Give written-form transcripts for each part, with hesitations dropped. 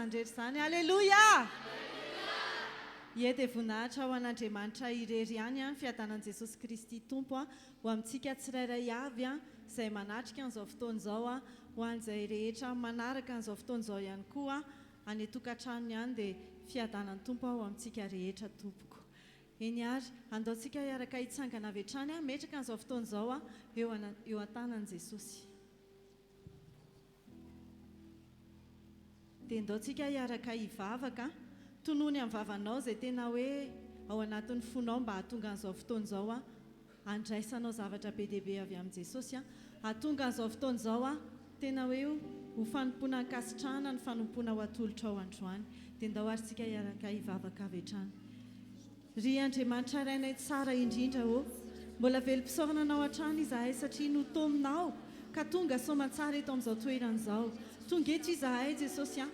izany rehetra izany. Aleloia! Ie dia voninahitra ho an'Andriamanitra irery ihany an, fiadanan'i Jesosy Kristy Tompo an, ho amintsika tsirairay avy an, izay manatrika an'izao fotoana izao an, ho an'izay rehetra manaraka an'izao fotoana izao ihany koa any an-tokantranony any dia fiadanan'ny Tompo ho amintsika rehetra tompoko. Eny ary, andao tsika hiaraka hitsangana avy hatrany hametraka an'izao fotoana izao eo eo an-tanan'i Jesosy. Dia ndao tsika hiaraka hivavaka, tonony amin'ny vavanao izay tena hoe ao anatin'ny fonao mba hahatonga an'izao fotoana izao handraisanao zavatra be dia be avy amin'i Jesosy, hahatonga an'izao fotoana izao tena hoe ho fanompoana ankasitrahana ny fanompoana ho atolotrao androany. Dia ndao ary tsika hiaraka hivavaka avy hatrany. Ry Andriamanitra Rainay tsara indrindra ô, mbola velom-pisaorana Anao hatrany izahay satria notominao ka tonga soamantsara eto amin'izao toerana izao. Tonga eto izahay Jesosy a,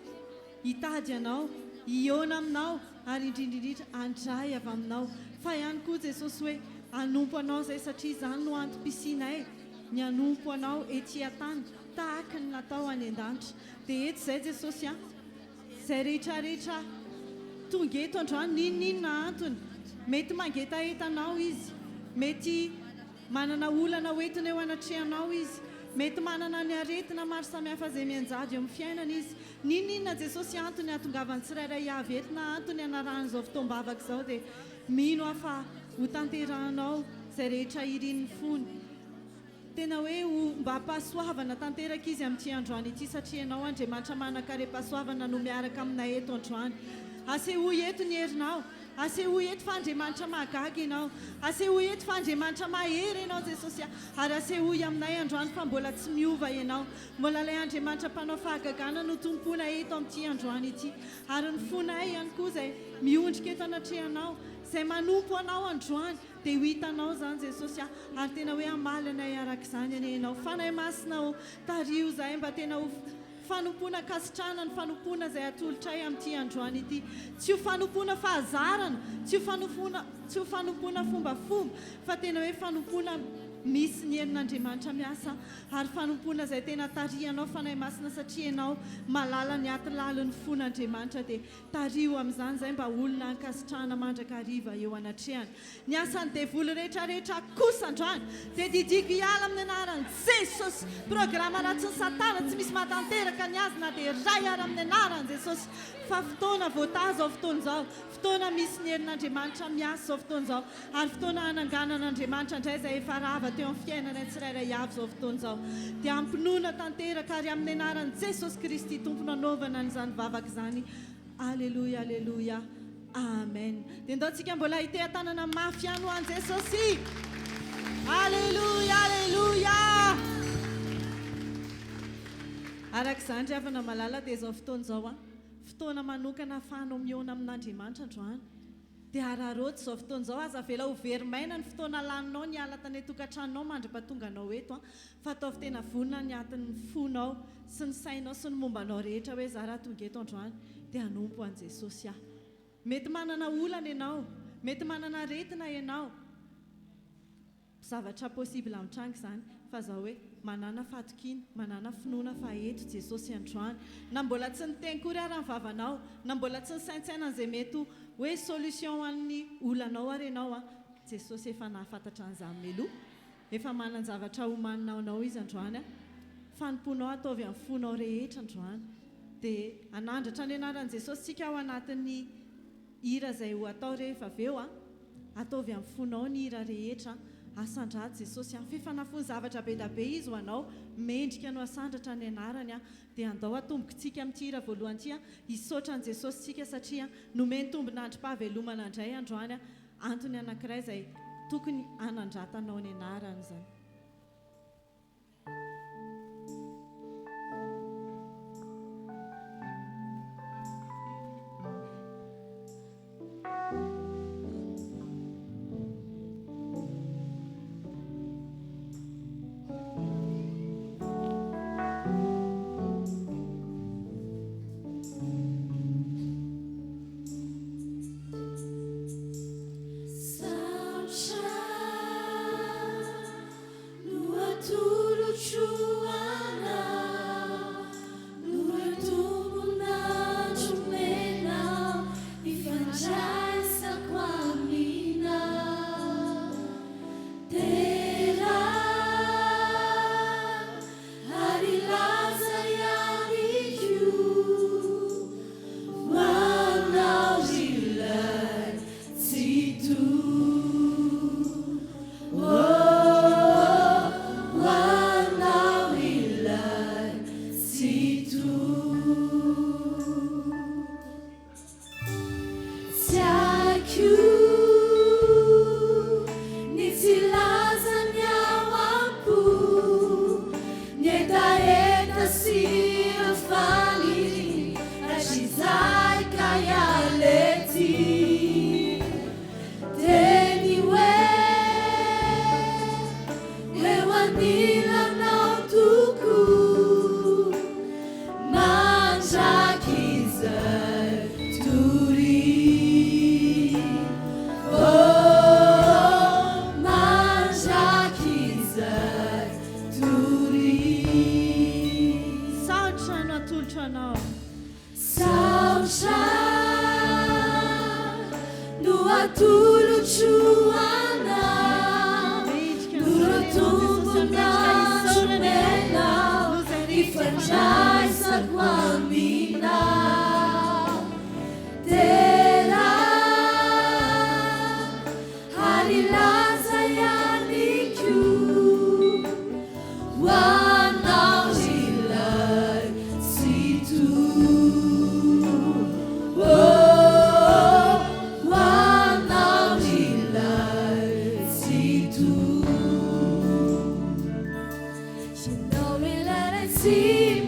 hitady Anao, hihaona Aminao ary indrindra indrindra handray avy Aminao. Fa ihany koa Jesosy hoe hanompo Anao izay satria izany no antom-pisianay, ny hanompo Anao ety an-tany tahaka ny natao any an-danitra. Dia eto izay Jesosy a. Izay rehetra rehetra tonga eto androany n'inon'inona antony, mety mangetaheta anao izy, mety manana olana hoentina eo anatrehanao izy, mety manana ny aretina maro samihafa izay mianjady eo amin'ny fiainana izy, n'inon'inona Jesosy antony hahatongavan'ny tsirairay avy eto na antony hanarahany izao fotoam-bavaka izao dia mino aho fa ho tanterahanao izay rehetra irin'ny fony. Tena hoe ho mba pahasoavana tanteraka izy amin'ity androany ity satria Ianao Andriamanitra manan-karem-pahasoavana no miaraka aminay eto androany. Asehoy eto ny herinao. Asehoy eto fa Andriamanitra mahagaga Ianao. Asehoy eto fa Andriamanitra mahery Ianao Jesosy a. Ary asehoy aminay androany fa mbola tsy miova Ianao. Mbola ilay Andriamanitra mpanao fahagagana no tompoina eto amin'ity androany ity. Ary ny fonay ihany koa izay miondrika eto anatrehanao, izay manompo Anao androany, Dia ho hitanao izany Jesosy a! Ary tena hoe hamaly anay araka izany anie Ianao. Fanahy Masina ô, tariho izahay mba tena ho fanompoana ankasitrahana ny fanompoana izay atolotray amin'ity androany ity. Tsy ho fanompoana fahazarana, tsy ho fanompoana, tsy ho fanompoana fombafomba, fa tena hoe fanompoana misy ny herin'Andriamanitra miasa, ary fanompoana izay tena tarihanao Fanahy Masina satria Ianao mahalala ny aty lalin'ny fon'Andriamanitra dia Tariho amin'izany izay mba olona ankasitrahana mandrakariva eo anatrehany. Ny asan'ny devoly rehetra rehetra kosa androany dia didiako hiala amin'ny anaran'i Jesosy. Programa ratsin'i satana tsy misy mahatanteraka ny azy na dia iray ary amin'ny anaran'i Jesosy. Fa fotoana voataha izao fotoana izao, fotoana misy ny herin'Andriamanitra miasa izao fotoana izao ary fotoana hananganan'Andriamanitra indray izay efa rava teo amin'ny fiainanay tsirairay avy izao fotoana izao. Dia am-pinoana tanteraka ary amin'ny anaran'i Jesosy Kristy Tompo no anaovana an'izany vavaka izany. Aleloia, aleloia. Amen. Dia ndao tsika mbola hiteha-tanana mafy ihany ho an'i Jesosy. Aleloia, aleloia. Araka izany ry havana malala dia izao fotoana izao an, fotoana manokana ahafahanao mihaona amin'Andriamanitra androany. Dia araraoty izao fotoana izao, aza avela ho very maina ny fotoana laninao niala tany an-tokantranonao mandra-pahatonganao eto an, fa ataovy tena vonona ny atin'ny fonao sy ny sainao sy ny momba anao rehetra hoe za raha tonga eto androany dia hanompo an'i Jesosy aho. Mety manana olana ianao, mety manana aretina ianao, Zavatra possible mitranga izany fa zao hoe manàna fahatokiana, manàna finoana fa eto Jesosy androany. Na mbola tsy niteny kory ara ny vavanao, na mbola tsy nisaintsaina an'izay mety ho hoe solution ho an'ny olanao ary ianao an, Jesosy efa nahafantatra an'izany mialoha, efa manan-javatra homanina ho anao Izy androany an. Fanompoanao ataovy amin'ny fonao rehetra androany. Dia hanandratra ny anaran'i Jesosy tsika ao anatin'ny hira izay ho atao rehefa avy eo an. Ataovy amin'ny fonao ny hira rehetra asandrato Jesosy an, f'efa nafoiny zavatra bedabe Izy ho anao, mendrika no asandratra ny anarany an, dia andao atombokitsika amin'ity hira voalohany ity an, hisaotra an'i Jesosy tsika satria nomeny tombon'androm-pahavelomana indray androany an, antony anankiray izay tokony hanandratanao ny anarany izany. Saotra. atolotro anao. Mendrika Noro isaorana ianao Jesosy a, mendrika tompon'andro isaorana ianao. omenao, Noho izay rehetra efa ifandraisako aminao. Tera ary laza ihany koa ho anao ilay Tsitoha. Oh, ho anao ilay Tsitoha. Ianao ilay tsy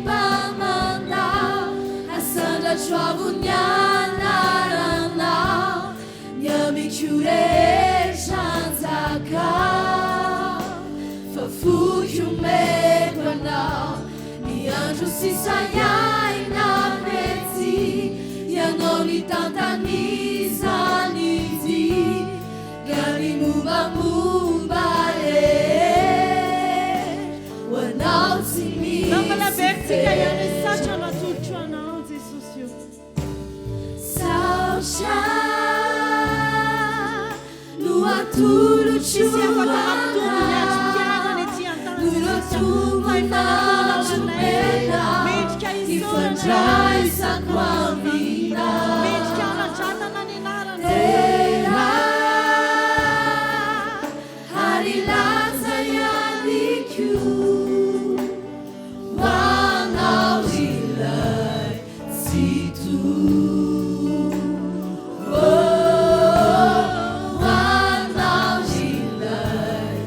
mba mandao, asandratro avo ny anaranao, ny amiko rehetra anjakao, fa fohy omeko anao, ny andro sisa iainako ety, ianao nitantan'izany ity, ka ny mombamomba rehetra, ho anao tsy Na mbola misy averintsika ihany hoe fetra. saotra no atolotro anao Jesosy io. Saotra no atolotro Tsisy afaka hampitombo ny androm-piainana ety an-tany Noro Jesosy a, fa efa nataonao tompon'andro anay izany. omenao, Mendrika isaorana ianao ifandraisako aminao. Mendrika hanandratana ny anaranao. Tera ary laza ihany koa ho anao ilay Tsitoha. Oh, ho anao ilay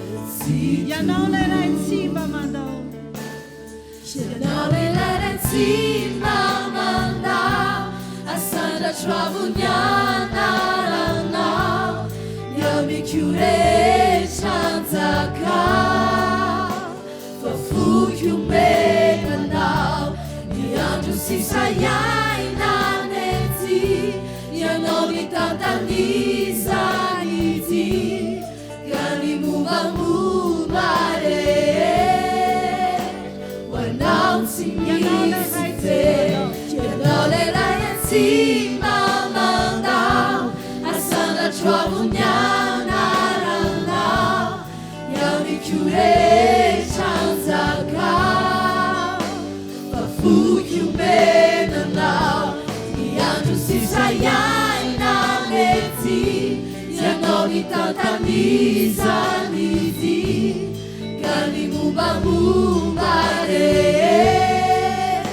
Ianao Tsitoha. ilay Ray tsy mba mandao. Ianao ilay Ray tsy mba mandao, asandratro avo ny anaranao, ny amiko rehetra anjakao, fa fohy omeko anao, ny andro sisa iainana ety, ianao nitantan'izany ity, ka ny mombamomba rehetra, ho anao tsy Ianao ilay misy Ray tsy fetra. mandao. Ianao ilay Ray tsy mba mandao, asandratro avo ny anaranao, ny amiko rehetra anjakao, fa fohy omena anao, ny andro sisa iainana ety, ianao nitantan'izany ity, ka ny mombamomba rehetra,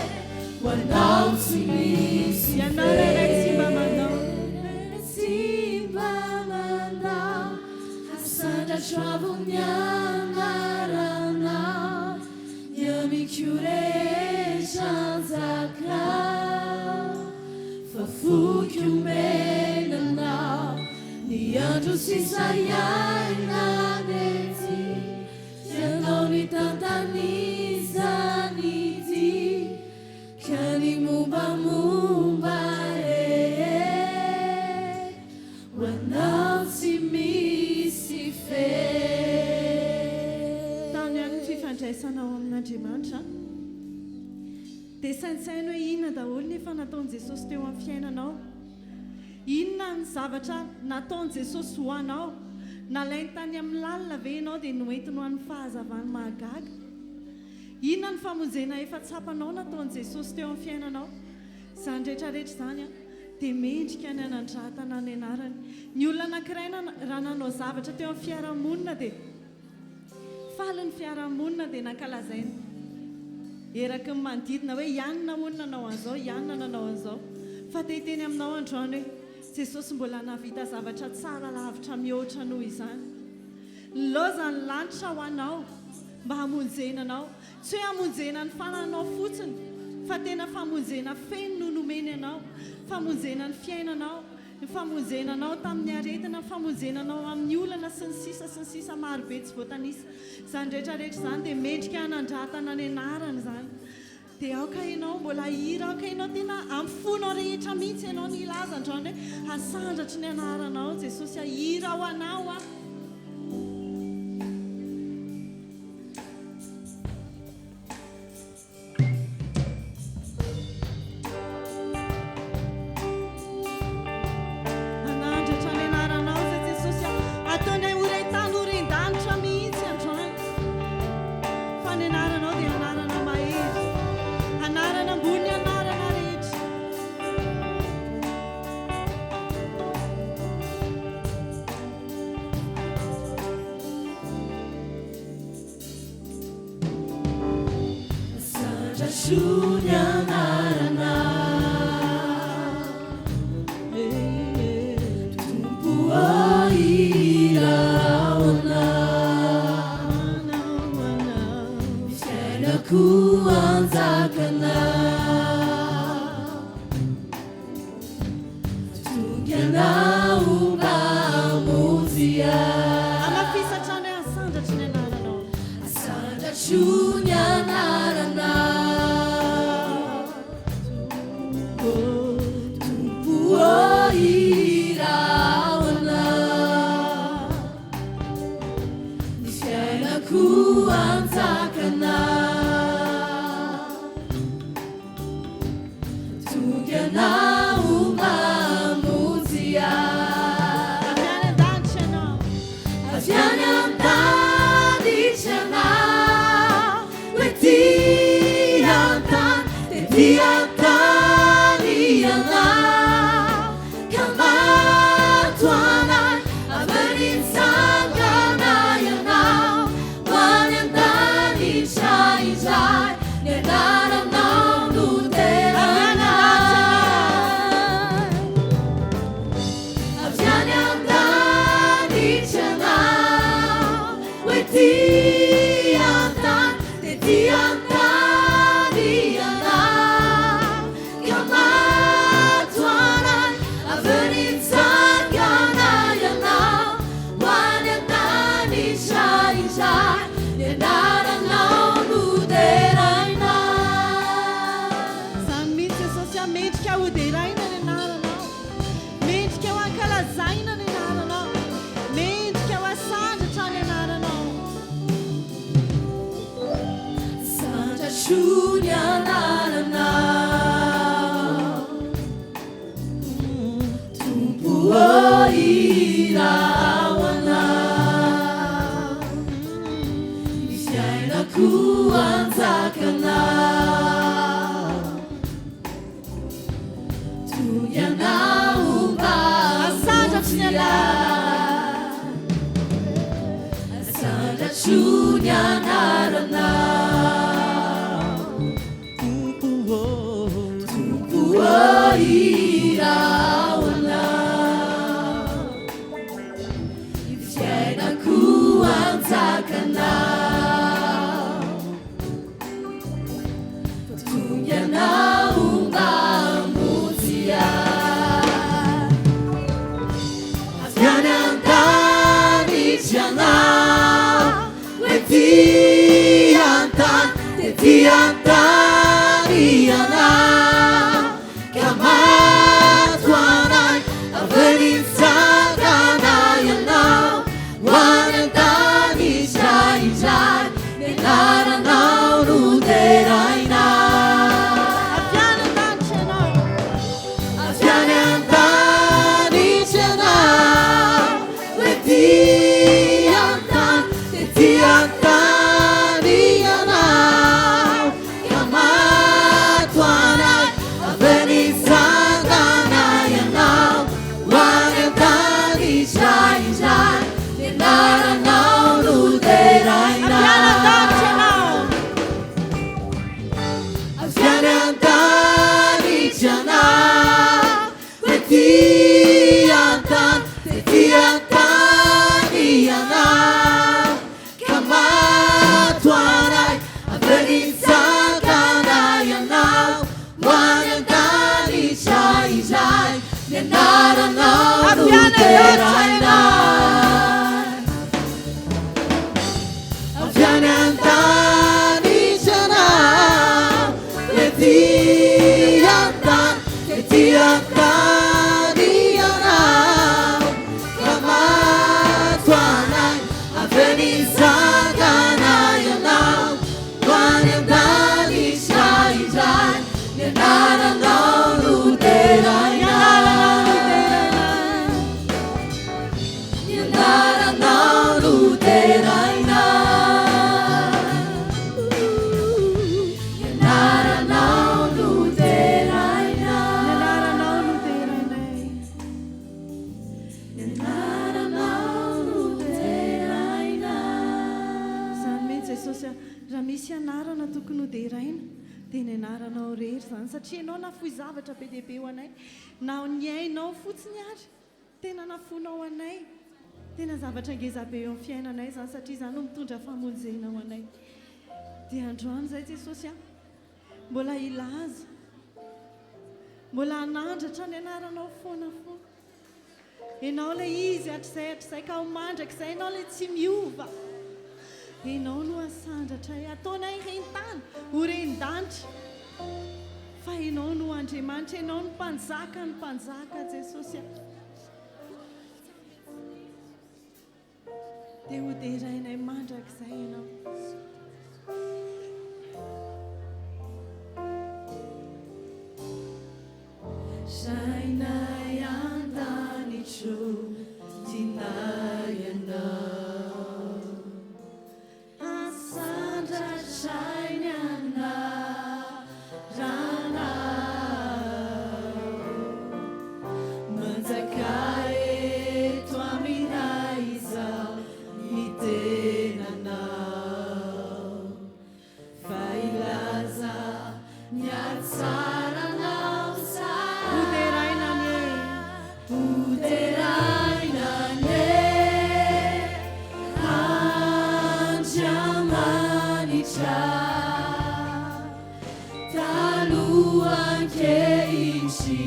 ho anao tsy misy Ianao ilay Ray tsy mba mandao. fetra. Tsy mba mandao, asandratro avo ny anaranao, ny amiko rehetra anjakao, fa fohy omena anao, ny andro sisa iainana ety, ianao nitantan'izany ity, ka ny mombamomba rehetra, ho anao tsy misy fetra. Tany amin'ny fifandraisanao amin'Andriamanitra dia saintsaino hoe inona daholo ny efa nataon'i Jesosy teo amin'ny fiainanao. Inona ny zavatra nataon'i Jesosy ho anao? Nalainy tany amin'ny lalina ve ianao dia noentiny ho an'ny fahazavany mahagaga? Inona ny famonjena efa tsapanao nataon'i Jesosy teo amin'ny fiainanao? Izany rehetrarehetra izany a dia mendrika ny hanandratana ny anarany. Ny olona anankiray raha nanao zavatra teo amin'ny fiarahamonina dia faly ny fiarahamonina dia nankalazaina eraky ny manodidina hoe ianona hono nanao an'izao, ianona nanao an'izao. Fa te hiteny aminao androany hoe Jesosy mbola nahavita zavatra tsara lavitra mihoatra noho izany. Nilaoza ny lanitra ho anao mba hamonjena anao. Tsy hoe hamonjena ny fananao fotsiny, fa tena famonjena feno no nomeny anao. Famonjena ny fiainanao, ny famonjena anao tamin'ny aretina, ny famonjena anao amin'ny olana sy ny sisa sy ny sisa marobe tsy voatanisa. Izany rehetrarehetra izany dia mendrika hanandratana ny anarany izany. Dia aoka ianao mbola hihira, aoka ianao tena amin'ny fonao rehetra mihitsy ianao ny hilaza androany hoe hasandratry ny anaranao Jesosy, hihira ho anao aho. Hanandratra ny anaranao. Asandratro ny anaranao. Tompo ô, irao anao. Fiainako anjakanao. Tonga ianao mba hamonjy ahy. Hamafisa hatrany hoe asandratro ny anaranao. Asandratro ny anaranao. Tompo ô, irao anao. Ny fiainako anjakanao. Tonga ianao mba hamonjy ahy. Avy any an-danitra ianao. Avy any an-danitra ianao, ho ety an-tany, tety an-tany ianao, ka maty ho anay, avy eo nitsangana ianao, ho any an-danitra indray, ny anaranao no derainay. Avy any an-danitra ianao, ho ety an-tany, tety an-tany ianao, ka maty ho anay, avy eo nitsangana ianao, ho any an-danitra indray, ny anaranao no derainay. Izany mihitsy Jesosy a, mendrika ho deraina ny anaranao. Mendrika ho ankalazaina ny anaranao. Mendrika ho asandratra ny anaranao. Asandratro ny anaranao. Tompo ô, irao anao. Ny fiainako anjakanao. Tonga ianao mba Asandratro ny hamonjy ahy. Asandratro ny anaranao. Tompo ô. Tompo ô, irao anao. Ny fiainako anjakanao. Tonga ianao mba hamonjy ahy. Avy any an-danitra ianao, ho ety an-tany, tety an-tany ianao, ka maty ho anay, avy eo nitsangana ianao, ho any an-danitra indray, ny anaranao no derainay. Avy any an-danitra ianao. Avy any an-danitra ianao, ho ety an-tany, tety an-tany ianao, ka maty ho anay, avy eo nitsangana ianao, ho any an-danitra indray, ny anaranao no Avy any an-danitra derainay. ianao. Avy any an-danitra ianao, ho ety an-tany, tety an-tany ianao, ka maty ho anay, avy eo nitsangana ianao, ho any an-danitra indray, ny anaranao no Avy any an-danitra derainay. Avy any an-danitra ianao, ho ety an-tany, tety an-tany ianao, ka maty ho anay, avy eo nitsangana ianao, ho any an-danitra indray, ny anaranao no derainay. Ny anaranao no derainay. Ny anaranao no derainay. Ny anaranao no derainay. Ny anaranao no derainay. Izany mihitsy Jesosy a, raha misy anarana tokony ho deraina, Dia ny anaranao irery izany satria ianao nafoy zavatra be dia be ho anay. Na ny ainao fotsiny ary tena nafoinao ho anay. Tena zavatra ngeza be eo amin'ny fiainanay izany satria izany no mitondra famonjena ho anay. Dia androany izay Jesosy a, mbola hilaza, mbola hanandratra ny anaranao foana foana. Ianao ilay Izy hatrizay hatrizay ka ho mandrakizay, Ianao ilay tsy miova. Ianao no asandratray, ataonay ren-tany ho ren-danitra. Fa Ianao no Andriamanitra, Ianao no Mpanjaka ny mpanjaka, Jesosy a. Dia ho derainay mandrakizay Ianao. Rainay an-danitro, tianay Ianao. Asandratray ny anaranao. Manjakà eto aminay izao ny tenanao. Fa hilaza ny hatsaranao tsara. Hoderaina anie. Hoderaina anie Andriamanitra. Taloha ankehitriny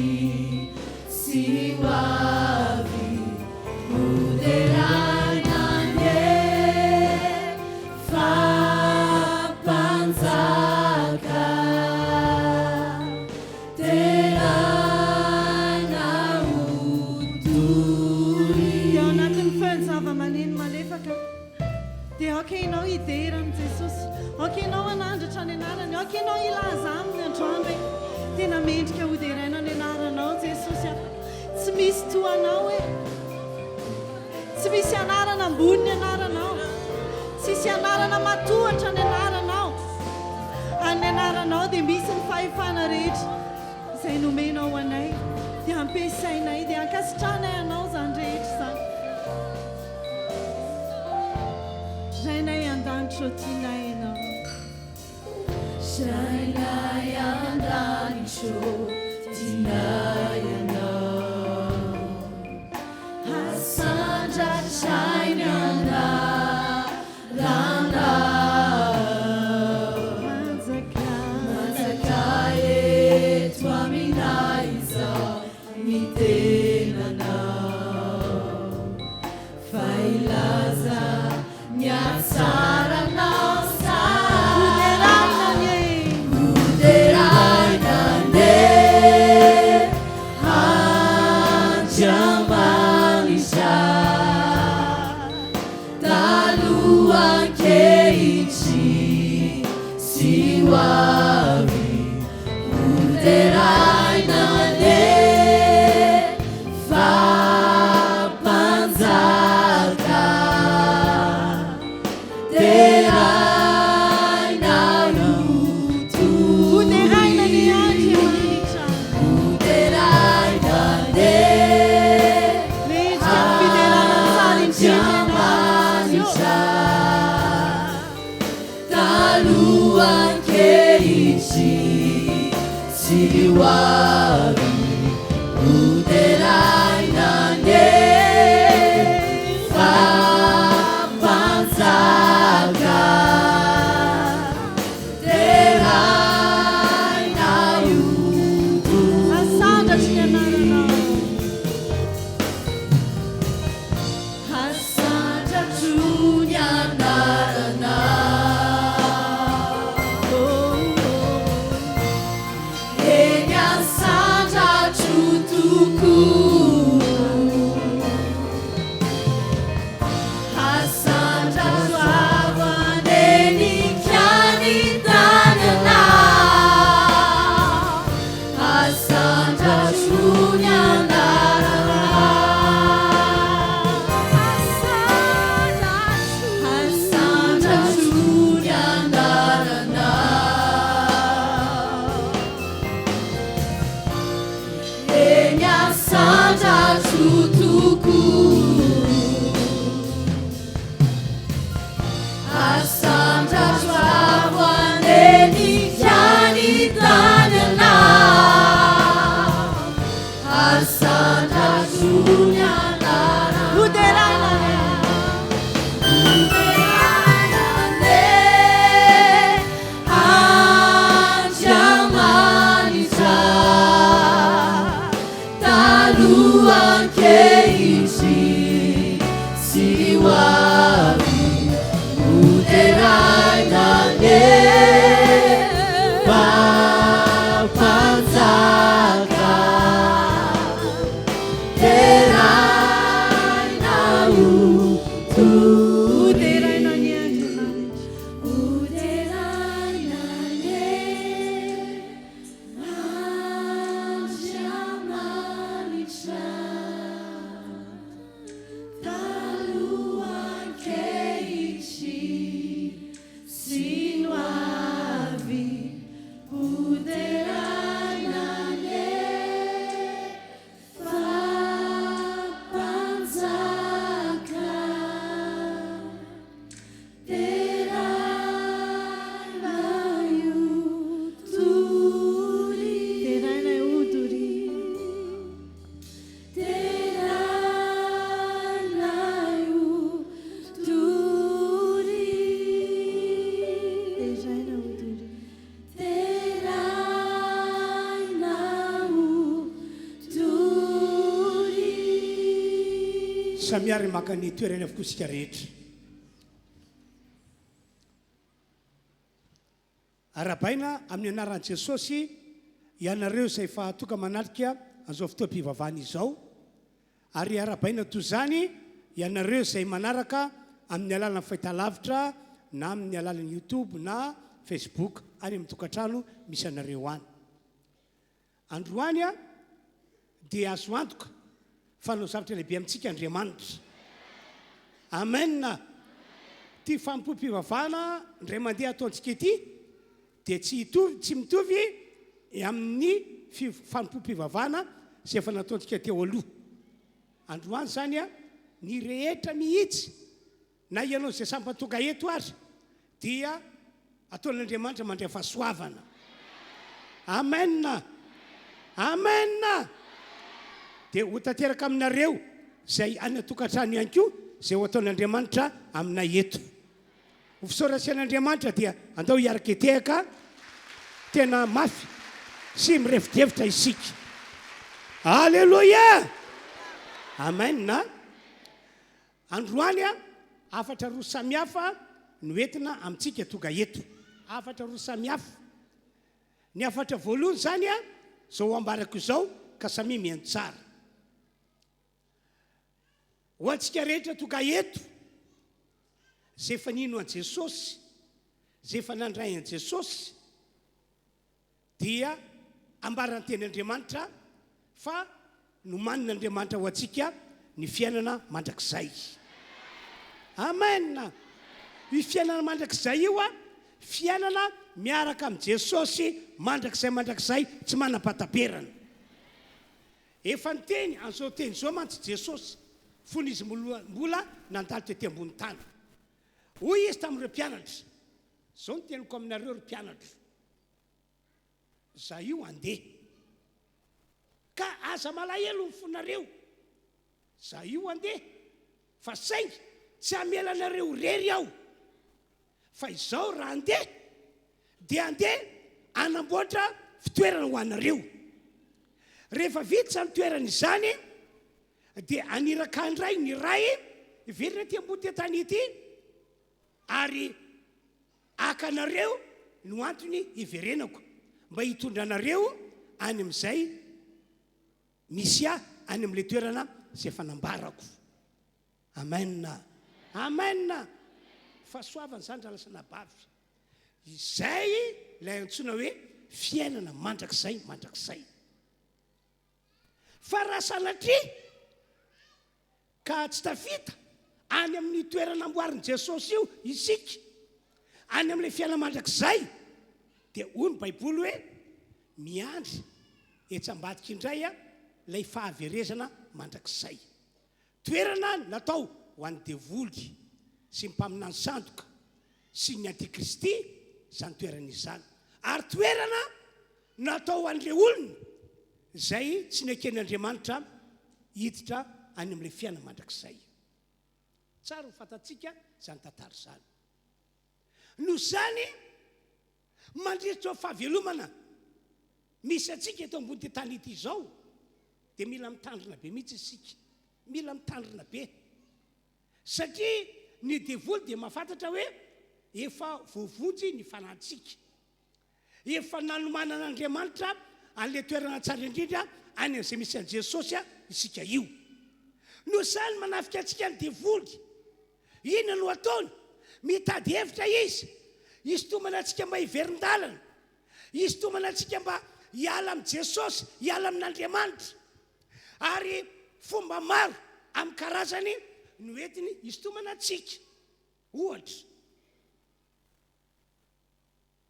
sy ho avy. Hoderaina anie fa Mpanjaka. Deraina ho doria. Dia ao anatin'ny feon-javamaneno malefaka. Dia aoka ianao hidera an'i Jesosy. Aoka ianao hanandratra ny anarany. Aoka ianao hilaza aminy androany hoe, Tena mendrika hoderaina ny anaranao Jesosy a. Tsy misy toa anao e. Tsy misy anarana ambony ny anaranao. Tsisy anarana matohatra ny anaranao. Any anaranao dia misy ny fahefana rehetra izay nomenao ho anay. Dia ampiasainay, dia ankasitrahanay anao izany rehetra izany. Rainay an-danitra ô, tianay Ianao. Rainay an-danitra ô, tianay Ianao. Asandratray ny anaranao. Manjakà. Manjakà eto aminay izao ny tenanao. Fa hilaza ny hatsaranao tsara. Hoderaina anie. Hoderaina anie Andriamanitra. Taloha ankehitriny sy ho avy. Hoderaina anie fa Mpanjaka. Deraina ho Hoderaina anie doria. Andriamanitra. Hoderaina anie Mendrika ny fiderana tsara indrindra Ianao Jesosy ô. Andriamanitra. Taloha ankehitriny sy ho avy. Hoderaina anie fa Mpanjaka. Deraina ho Asandratry ny anaranao. Asandratro ny anaranao. Oh, oh. Eny asandratra. Samia ary maka ny toerany avokoa isika rehetra. Arahabaina amin'ny anaran'i Jesosy ianareo izay efa tonga manatrika an'izao fotoam-pivavahana izao, ary arahabaina toy izany ianareo izay manaraka amin'ny alalan'ny fahitalavitra na amin'ny alalan'ny YouTube na Facebook any amin'ny tokantrano misy anareo any. Androany dia azo antoka fa hanao zavatra lehibe amintsika Andriamanitra. Amen! Ity fanompoam-pivavahana indray mandeha ataontsika ity dia tsy hitovy, tsy mitovy amin'ny fanompoam-pivavahana izay efa nataontsika teo aloha. Androany izany ny rehetra mihitsy Na ianao izay sambany tonga eto ary dia ataon'Andriamanitra mandray fahasoavana. Amen! Amen! Dia ho tanteraka aminareo izay any an-tokantrano ihany koa izay ho ataon'Andriamanitra aminay eto. Ho fisaorana an'Andriamanitra dia andao hiaraka hitehaka tena mafy sy mirefodrefotra isika. Aleloia! Amen! Androany, hafatra roa samihafa no entina amintsika tonga eto. Hafatra roa samihafa. Ny hafatra voalohany izany, izao ambarako izao ka samia mihaino tsara. Ho antsika rehetra tonga eto, izay efa nino an'i Jesosy, izay efa nandray an'i Jesosy, dia ambaran'ny Teny Andriamanitra fa nomanin'Andriamanitra ho antsika ny fiainana mandrakizay. Amen! Io fiainana mandrakizay io a, fiainana miaraka amin'i Jesosy mandrakizay mandrakizay tsy manam-pahataperana. Efa niteny an'izao teny izao mantsy Jesosy fony Izy mbola nandalo tety ambony tany. Hoy Izy tamin'ireo mpianatra, Izao no teniko aminareo ry mpianatro, Za io handeha. Ka aza malahelo ny fonareo. Za io handeha. Fa saingy tsy hamela anareo irery aho. Fa izao raha handeha dia handeha hanamboatra fitoerana ho anareo. Rehefa vita izany toerana izany dia haniraka indray ny Ray hiverina aty ambony tany ity Ary haka anareo no antony hiverenako, mba hitondra anareo any amin'izay misy ahy, any amin'ilay toerana izay efa nambarako. Amen. Amen. Fahasoavana izany rahalahy sy anabavy. Izay ilay antsoina hoe fiainana mandrakizay mandrakizay. Fa raha sanatria ka tsy tafita any amin'io toerana amboarin'i Jesosy io isika, any amin'ilay fiainana mandrakizay, dia hoy ny Baiboly hoe miandry etsy ambadika indray ilay fahaverezana mandrakizay. Toerana natao ho an'ny devoly sy ny mpaminany sandoka sy ny antikristy izany toerana izany, ary toerana natao ho an'ilay olona izay tsy neken'Andriamanitra hiditra any amin'ilay fiainana mandrakizay. Tsara ho fantatsika izany tantara izany. Noho izany, mandritra izao fahavelomana misy antsika eto ambony tany ity izao, dia mila mitandrina be mihitsy isika. Mila mitandrina be. Satria ny devoly dia mahafantatra hoe efa voavonjy ny fanahintsika. Efa nanomanan'Andriamanitra an'ilay toerana tsara indrindra any amin'izay misy an'i Jesosy isika io. Noho izany manafika antsika ny devoly. Inona no ataony? Mitady hevitra izy hisintomana antsika mba hiverin-dalana, hisintomana antsika mba hiala amin'i Jesosy, hiala amin'Andriamanitra. Ary fomba maro amin'ny karazany no entiny hisintomana antsika. Ohatra.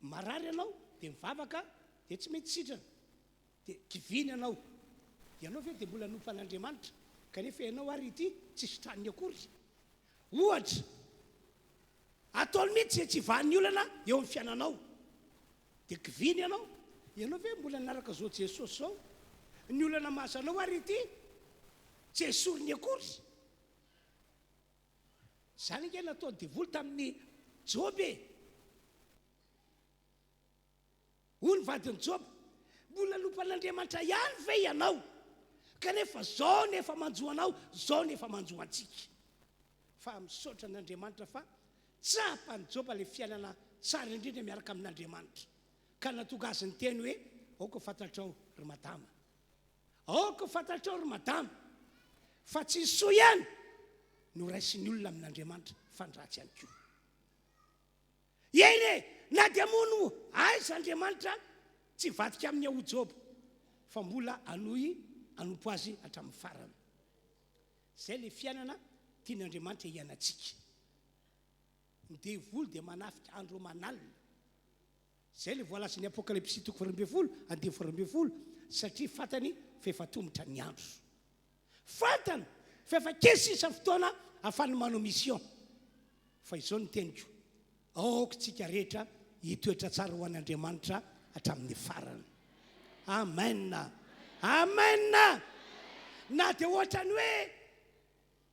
Marary ianao dia mivavaka dia tsy mety sitrana dia kiviana ianao. Ianao ve dia mbola hanompo an'Andriamanitra kanefa ianao ary ity tsy sitraniny akory? Ohatra, ataony mihitsy izay tsy hivahan'ny olana eo amin'ny fiainanao dia kiviana ianao. Ianao ve mbola nanaraka izao Jesosy izao? Ny olana mahazo anao ary ity tsy esoriny akory. Izany ange nataon'ny devoly tamin'i Joba e! Hoy ny vadin'i Joba, Mbola hanompo an'Andriamanitra ihany ve ianao? Kanefa zao ny efa manjo anao, zao ny efa manjo antsika. Fa misaotra an'Andriamanitra fa tsapan'i Joba ilay fiainana tsara indrindra miaraka amin'Andriamanitra. Ka nahatonga azy niteny hoe, Aoka ho fantatrao, ry madama. Aoka ho fantatrao, ry madama, fa tsy ny soa ihany no raisin'ny olona amin'Andriamanitra, fa ny ratsy ihany koa. Eny e, na dia hamono aiza Andriamanitra, tsy hivadika aminy aho Joba, fa mbola hanohy hanompo azy hatramin'ny farany. Izay ilay fiainana tian'Andriamanitra hiainantsika. Ny devoly dia manafika andro aman'alina. Izay ilay voalazan'ny Apokalypsy toko faharoa ambin'ny folo, andininy faharoa ambin'ny folo, satria fantany fa efa atomotra ny andro. Fantany fa efa kely sisa ny fotoana ahafahany manao mission. Fa izao no teniko, aoka isika rehetra hitoetra tsara ho an'Andriamanitra hatramin'ny farany. Amen! Amen! Na dia ohatran'ny hoe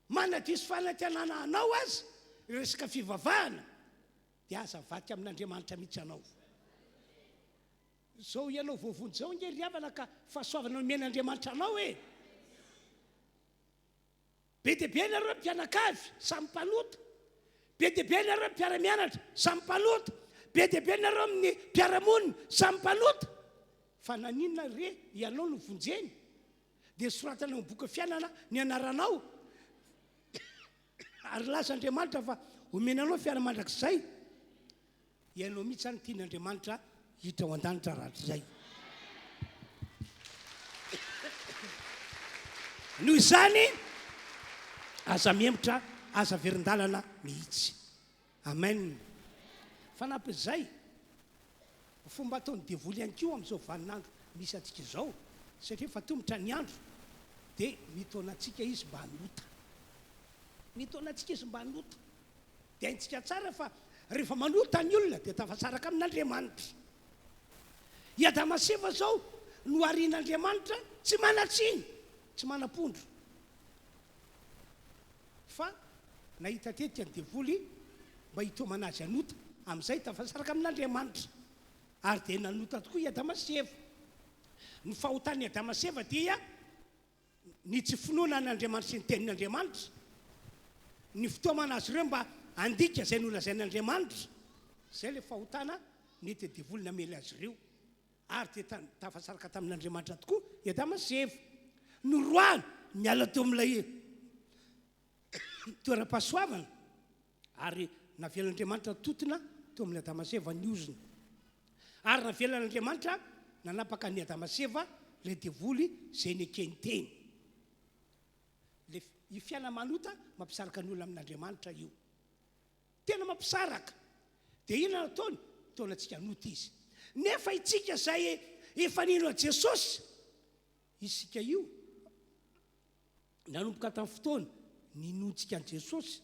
manadiso fanantenana anao aza ny resaka fivavahana, dia aza avadika amin'Andriamanitra mihitsy ianao. Izao ianao voavonjy izao ange ry havana ka fahasoavana nomen'Andriamanitra anao e! Be dia be nareo mpianakavy samy mpanota, be dia be nareo mpiara-mianatra samy mpanota, be dia be nareo amin'ny mpiara-monina samy mpanota. Fa naninona re ianao no vonjeny? Dia soratana ao amin'ny boky fiainana ny anaranao. Ary laza Andriamanitra fa omena anao fiainana mandrakizay. Ianao mihitsy izany tian'Andriamanitra hiditra ao an-danitra rahatrizay. Noho izany, aza mihemotra, aza verin-dalana mihitsy. Amen. Fanampin'izay, fomba ataon'ny devoly ihany koa amin'izao vaninandro misy antsika izao, satria efa atomotra ny andro, dia mitaona antsika izy mba hanota. Mitaona antsika izy mba hanota. Dia haintsika tsara fa rehefa manota ny olona dia tafasaraka amin'Andriamanitra. I Adama sy Eva izao noharian'Andriamanitra tsy manan-tsiny, tsy manam-pondro. Fa nahita tetika ny devoly mba hitaomana azy hanota, amin'izay tafasaraka amin'Andriamanitra. Ary dia nanota tokoa i Adama sy Eva. Ny fahotan'i Adama sy Eva dia ny tsy finoana an' Andriamanitra sy ny Tenin' Andriamanitra, ny fitaomana azy ireo mba handika izay nolazain' Andriamanitra, izay ilay fahotana nentin'ny devoly namely azy ireo, ary dia tafasaraka tamin' Andriamanitra tokoa i Adama sy Eva. Noroahana niala teo amin'ilay toeram-pahasoavana. Ary navelan'Andriamanitra tontona teo amin'i Adama sy Eva ny ozona. Ary navelan'Andriamanitra nanapaka an'i Adama sy Eva ilay devoly izay nekeny teny. Ilay io fiaina-manota mampisaraka ny olona amin'Andriamanitra io. Tena mampisaraka. Dia inona no ataony? Mitaona antsika hanota izy. Nefa isika izay efa nino an'i Jesosy, isika io, Nanomboka tamin'ny fotoana ninoantsika an'i Jesosy,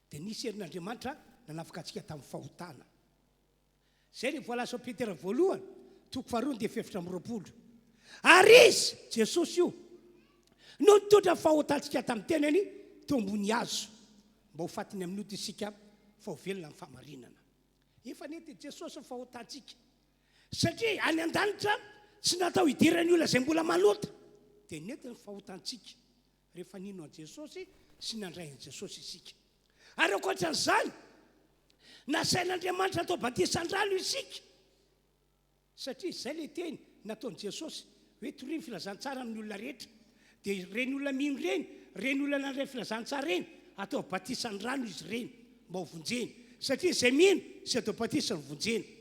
dia nisy herin'Andriamanitra nanafaka antsika tamin'ny fahotana. Izay ilay voalaza ao Petera voalohany, toko faharoa dia 24. Ary Izy, Jesosy io, no nitondra ny fahotantsika tamin'ny tenany teo ambony hazo, mba ho fatiny amin'ny ota isika, fa ho velona amin'ny fahamarinana. Efa nentin'i Jesosy ny fahotantsika. Satria any an-danitra tsy natao hidiran'ny olona izay mbola manota, dia nentiny ny fahotantsika rehefa nino an'i Jesosy sy nandray an'i Jesosy isika. Ary ankoatran'izany, nasain'Andriamanitra atao batisa an-drano isika, satria izay ilay teny nataon'i Jesosy hoe torio ny filazantsara amin'ny olona rehetra. Dia ireny olona mino ireny, ireny olona nandray filazantsara ireny, atao batisa an-drano izy ireny mba ho vonjena. Satria izay mino sy atao batisa no vonjena.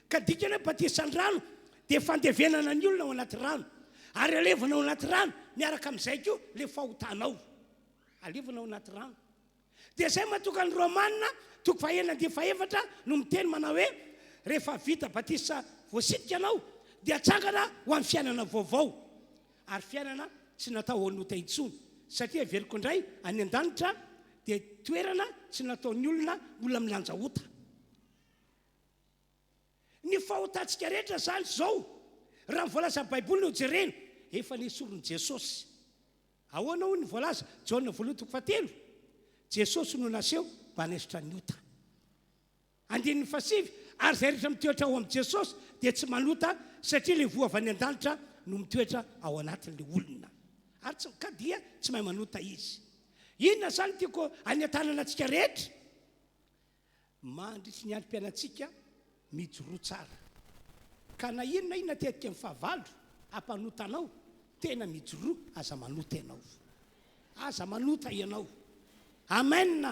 Ka dikany hoe batisa an-drano dia fandevenana ny olona ao anaty rano. Ary alevina ao anaty rano miaraka amin'izay koa ilay fahotanao. Alevina ao anaty rano. Dia izay mahatonga ny Romana toko fahenina andininy fahefatra no miteny manao hoe, rehefa vita batisa voasitrika ianao dia atsangana ho amin'ny fiainana vaovao. Ary fiainana tsy natao ho an'ota intsony, satria heveriko indray any an-danitra dia toerana tsy nataon'ny olona mbola milanja ota. Ny fahotantsika rehetra izany izao, raha ny voalazan'ny Baiboly no jerena, efa nesorin'i Jesosy. Ahoana hoy ny voalaza, Jaona voalohany toko fahatelo? Jesosy no naseho mba hanaisotra ny ota. Andininy fahasivy, Ary izay rehetra mitoetra ao amin'i Jesosy dia tsy manota, satria ilay voa avy any an-danitra no mitoetra ao anatin'ilay olona. Ary tsy, ka dia tsy mahay manota izy. Inona izany tiako hanentanana antsika rehetra? Mandritry ny androm-piainantsika, mijoroa tsara. Ka na inona inona tetika ny fahavalo hampanota anao, tena mijoroa, aza manota ianao. Aza manota ianao. Amen!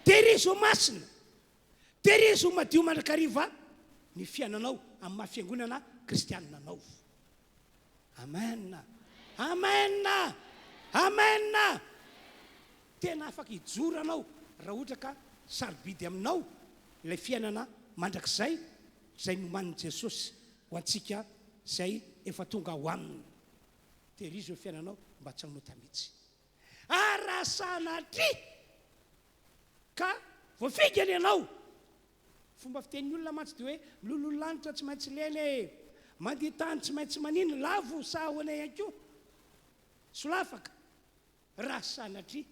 Tehirizo ho masina, tehirizo ho madio mandrakariva ny fiainanao amin'ny maha fiangonana kristianina anao. Amen! Amen! Amen! Tena afaka hijoro anao raha ohatra ka sarobidy aminao ilay fiainana mandrakizay izay nomanin'i Jesosy ho antsika izay efa tonga ao aminy. Tehirizo ny fiainanao mba tsy hanota mihitsy. Ary raha sanatria ka voafingana ianao, fomba fitenin'ny olona mantsy dia hoe miloloha lanitra tsy maintsy lena e, mandia tany tsy maintsy manina, lavo sa ahoana ihany koa? Solafaka. Raha sanatria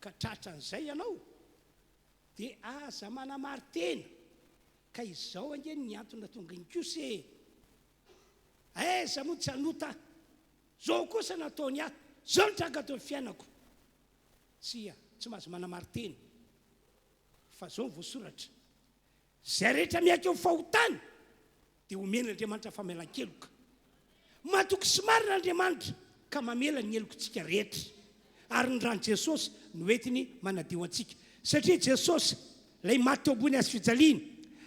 ka tratran'izay ianao dia aza manamari-tena ka izao ange ny antony nahatonga iny kosa e! Aiza moa tsy hanota aho? Zao kosa nataony ahy, zao nitranga teo amin'ny fiainako. Tsia, tsy mahazo manamari-tena fa zao no voasoratra, Izay rehetra miaiky ny fahotany dia omen'Andriamanitra famelan-keloka. Matoky sy marina Andriamanitra ka mamela ny helokintsika rehetra. Ary ny ran'i Jesosy no entiny manadio antsika. Satria Jesosy, ilay maty teo ambony hazo fijaliana,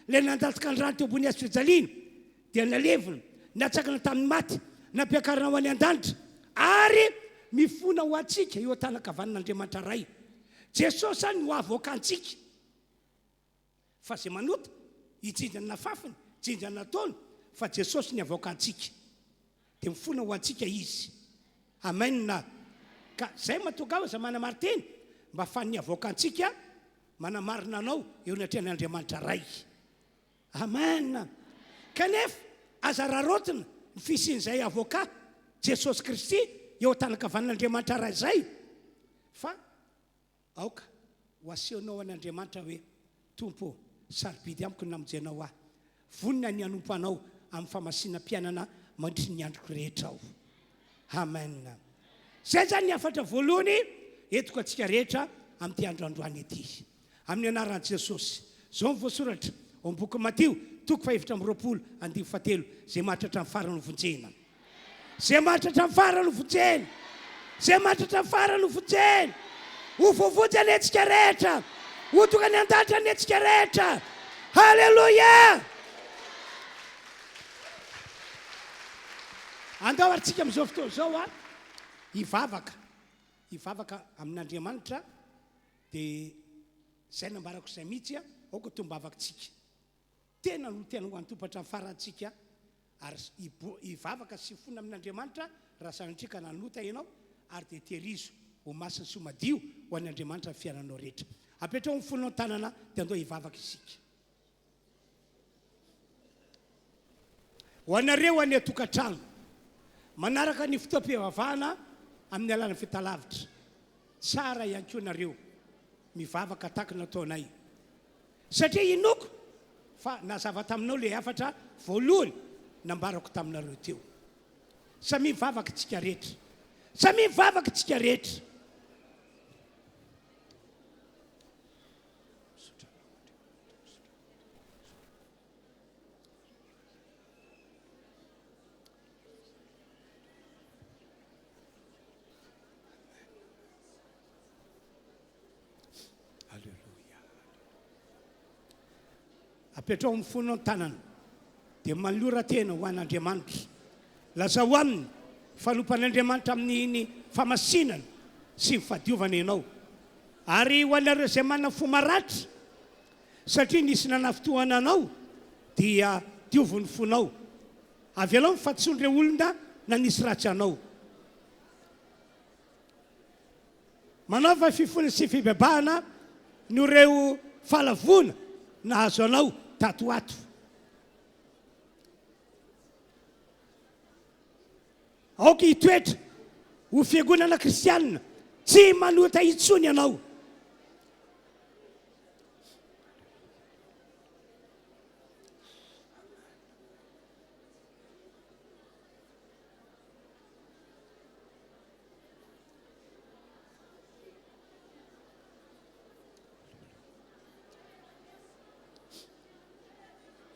ilay nandatsaka ny rany teo ambony hazo fijaliana, dia nalevina, natsangana tamin'ny maty, nampiakarina ho any an-danitra, ary mifona ho antsika eo an-tanan-kavanan'Andriamanitra Ray. Jesosy izany no avoaka antsika. Fa zay manota, hijinja ny nafafiny, jinja ny nataony, fa Jesosy ny avoaka antsika. Dia mifona ho antsika Izy. Amen. Ka zay mahatonga ahy aza manamari-teny, mba fa ny avoaka antsika manamarina anao eo anatrehan'Andriamanitra Ray. Amen. Kanefa aza raraotina ny fisian'izay avocat, Jesosy Kristy, eo an-tanan-kavanan'Andriamanitra Ray izay, fa Aoka ho asehonao an' Andriamanitra hoe, Tompo ô, sarobidy amiko ny namonjenao ahy. Vonona ny hanompo Anao amin'ny famasinam-piainana mandritry ny androko rehetra aho. Amen. Izay izany ny hafatra voalohany entiko antsika rehetra amin'ity andro androany ity. Amin'ny anaran'i Jesosy. Izao no voasoratra ao amin'ny bokin'i Matio, toko fahefatra amby 20, andininy fahatelo, Izay mahatratra ny farany ho vonjena. Izay mahatratra ny farany ho vonjena. Izay mahatratra ny farany ho vonjena. Ho voavonjy anie antsika rehetra. Ho tonga any an-danitra anie antsika rehetra. Haleloia! Andao ary tsika amin'izao fotoana izao a hivavaka. Hivavaka amin'Andriamanitra dia izay nambarako izay mihitsy a, aoka tombavaka tsika. Tena no tena ho antompatra ny farantsika ary hivavaka sy hifona amin'Andriamanitra raha sanatria ka nanota ianao ary dia tehirizo ho masina sy ho madio ho an' Andriamanitra ny fiainanao rehetra. Apetraho ny fonao ny tanana dia andao hivavaka isika. Ho anareo any an-tokantrano, manaraka ny fotoam-pivavahana amin'ny alalan'ny fahitalavitra, tsara ihany koa nareo mivavaka tahaka ny nataonay. Satria inoako fa nazava taminao ilay hafatra voalohany nambarako taminareo teo. Samia mivavaka tsika rehetra. Samia mivavaka tsika rehetra. Aleloia. Apetraho amin'ny fonao ny tanana, dia manolora tena ho an'Andriamanitra. Lazao aminy fa anompan'Andriamanitra amin'ny famasinana sy ny fahadiovana ianao. Ary ho anareo izay manana fo maratra, satria nisy nanafintohana anao, dia diovy ny fonao. Avelao ny fahadisoan'ireo olona nanisy ratsy anao. Manaova fifona sy fibebahana noho ireo fahalavoana nahazo anao tato ho ato. Aoka hitoetra ho fiangonana kristianina tsy manota intsony ianao.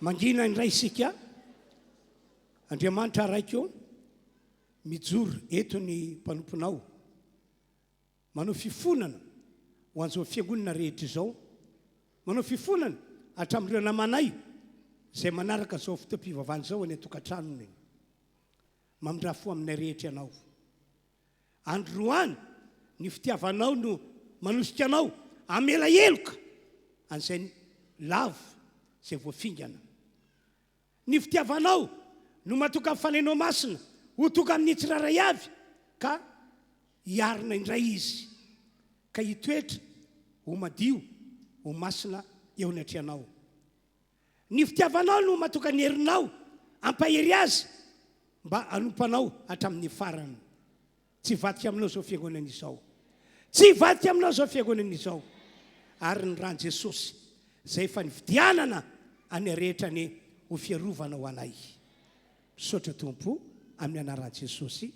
Mangina indray isika. Andriamanitra Raiko, mijoro eto ny mpanomponao. Manao fifonana ho an'izao fiangonana rehetra izao. Manao fifonana hatramin'ireo namanay izay manaraka izao fotoam-pivavahana izao any an-tokantranony. Mamindrà fo aminay rehetra Ianao. Androany, ny fitiavanao no manosika anao hamela heloka an'izay lavo, izay voafingana. Ny fitiavanao no mahatonga ny Fanahinao Masina ho tonga amin'ny tsirairay avy ka hiarina indray izy, ka hitoetra ho madio, ho masina eo anatrehanao. Ny fitiavanao no mahatonga ny herinao hampahery azy mba hanompo anao hatramin'ny farany. Tsy hivadika aminao izao fiangonana izao. Tsy hivadika aminao izao fiangonana izao. Ary ny ran'i Jesosy izay efa nividianana anay rehetra anie ho fiarovana ho anay. Misaotra Tompo amin'ny anaran'i Jesosy.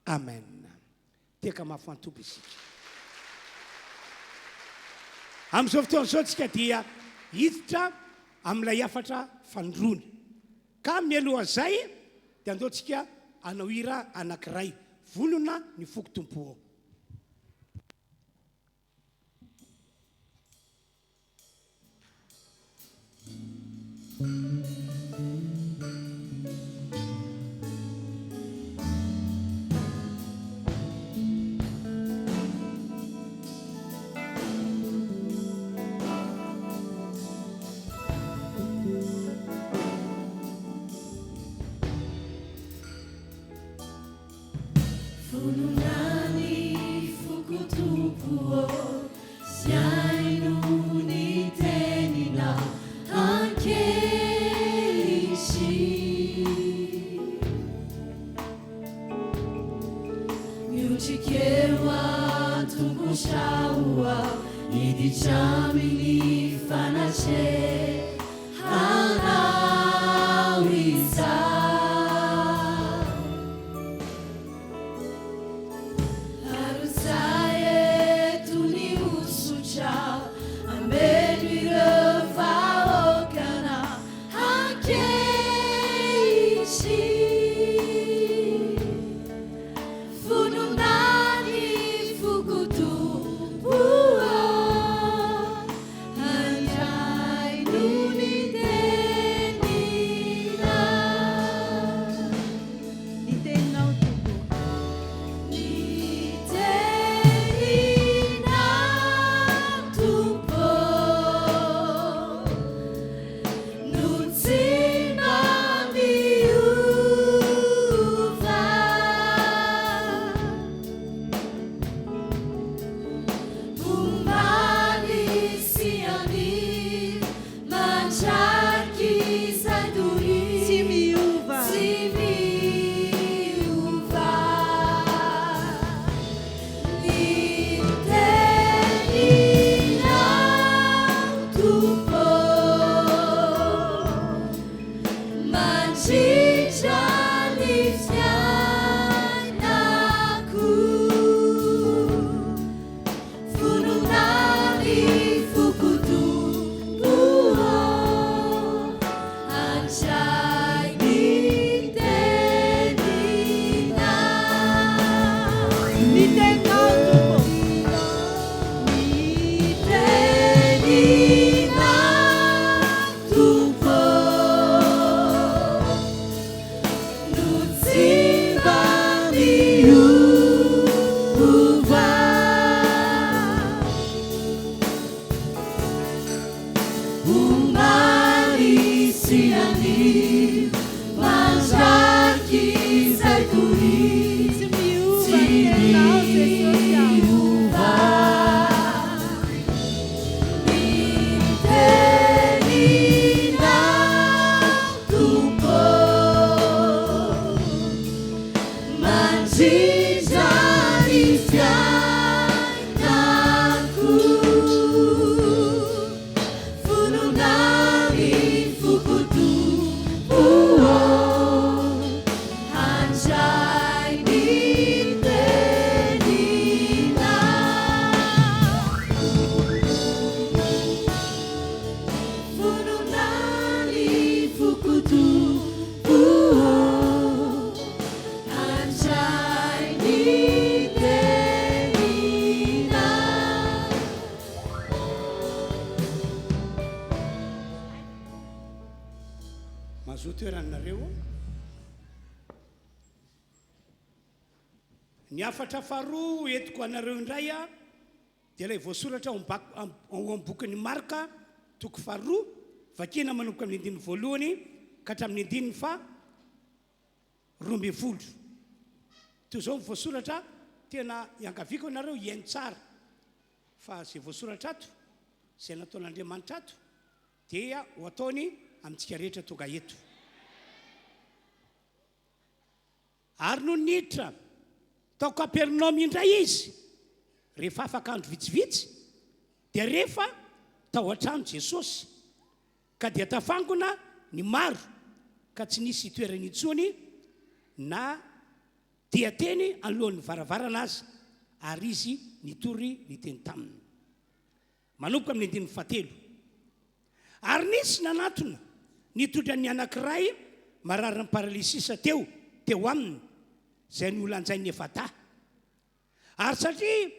Amen. Teka mafy ho an'Tompo isika. Amin'izao fotoana izao tsika dia hiditra amin'ilay hafatra fanindroany. Ka mialohan'izay dia andao tsika hanao hira anankiray, Vonona ny foko Tompo ô. Vonona ny foko Tompo ô, sy haino ny teninao ankehitriny. Miotrika eo an-tongotrao aho, hiditra amin'ny fanatrehanao izaho. Arotsahy eto ny hosotrao, ambeno ireo vahoakanao ankehitriny. Vonona ny foko Tompo ô, handray noho ny teninao. Mahazoa toerana nareo. Ny hafatra faharoa entiko anareo indray dia ilay voasoratra ao amin'ny bokin'i Marka toko faharoa, vakiana manomboka amin'ny andininy voalohany ka hatramin'ny andininy faha 12. Toy izao ny voasoratra, tena iangaviako ianareo hihaino tsara fa izay voasoratra ato, izay nataon'Andriamanitra ato dia ho ataony amintsika rehetra tonga eto. Ary nony niditra tao Kapernaomy indray izy, rehefa afaka andro vitsivitsy, dia rehefa tao an-trano Jesosy, ka dia tafangona ny maro, ka tsy nisy hitoerany intsony na dia teny anoloan'ny varavarana aza, ary izy nitory ny teny taminy. Manomboka amin'ny andininy fahatelo. Ary nisy nanatona nitondra ny anankiray mararin'ny paralysisa teo teo aminy, izay nolanjain'ny efa-dahy. Ary satria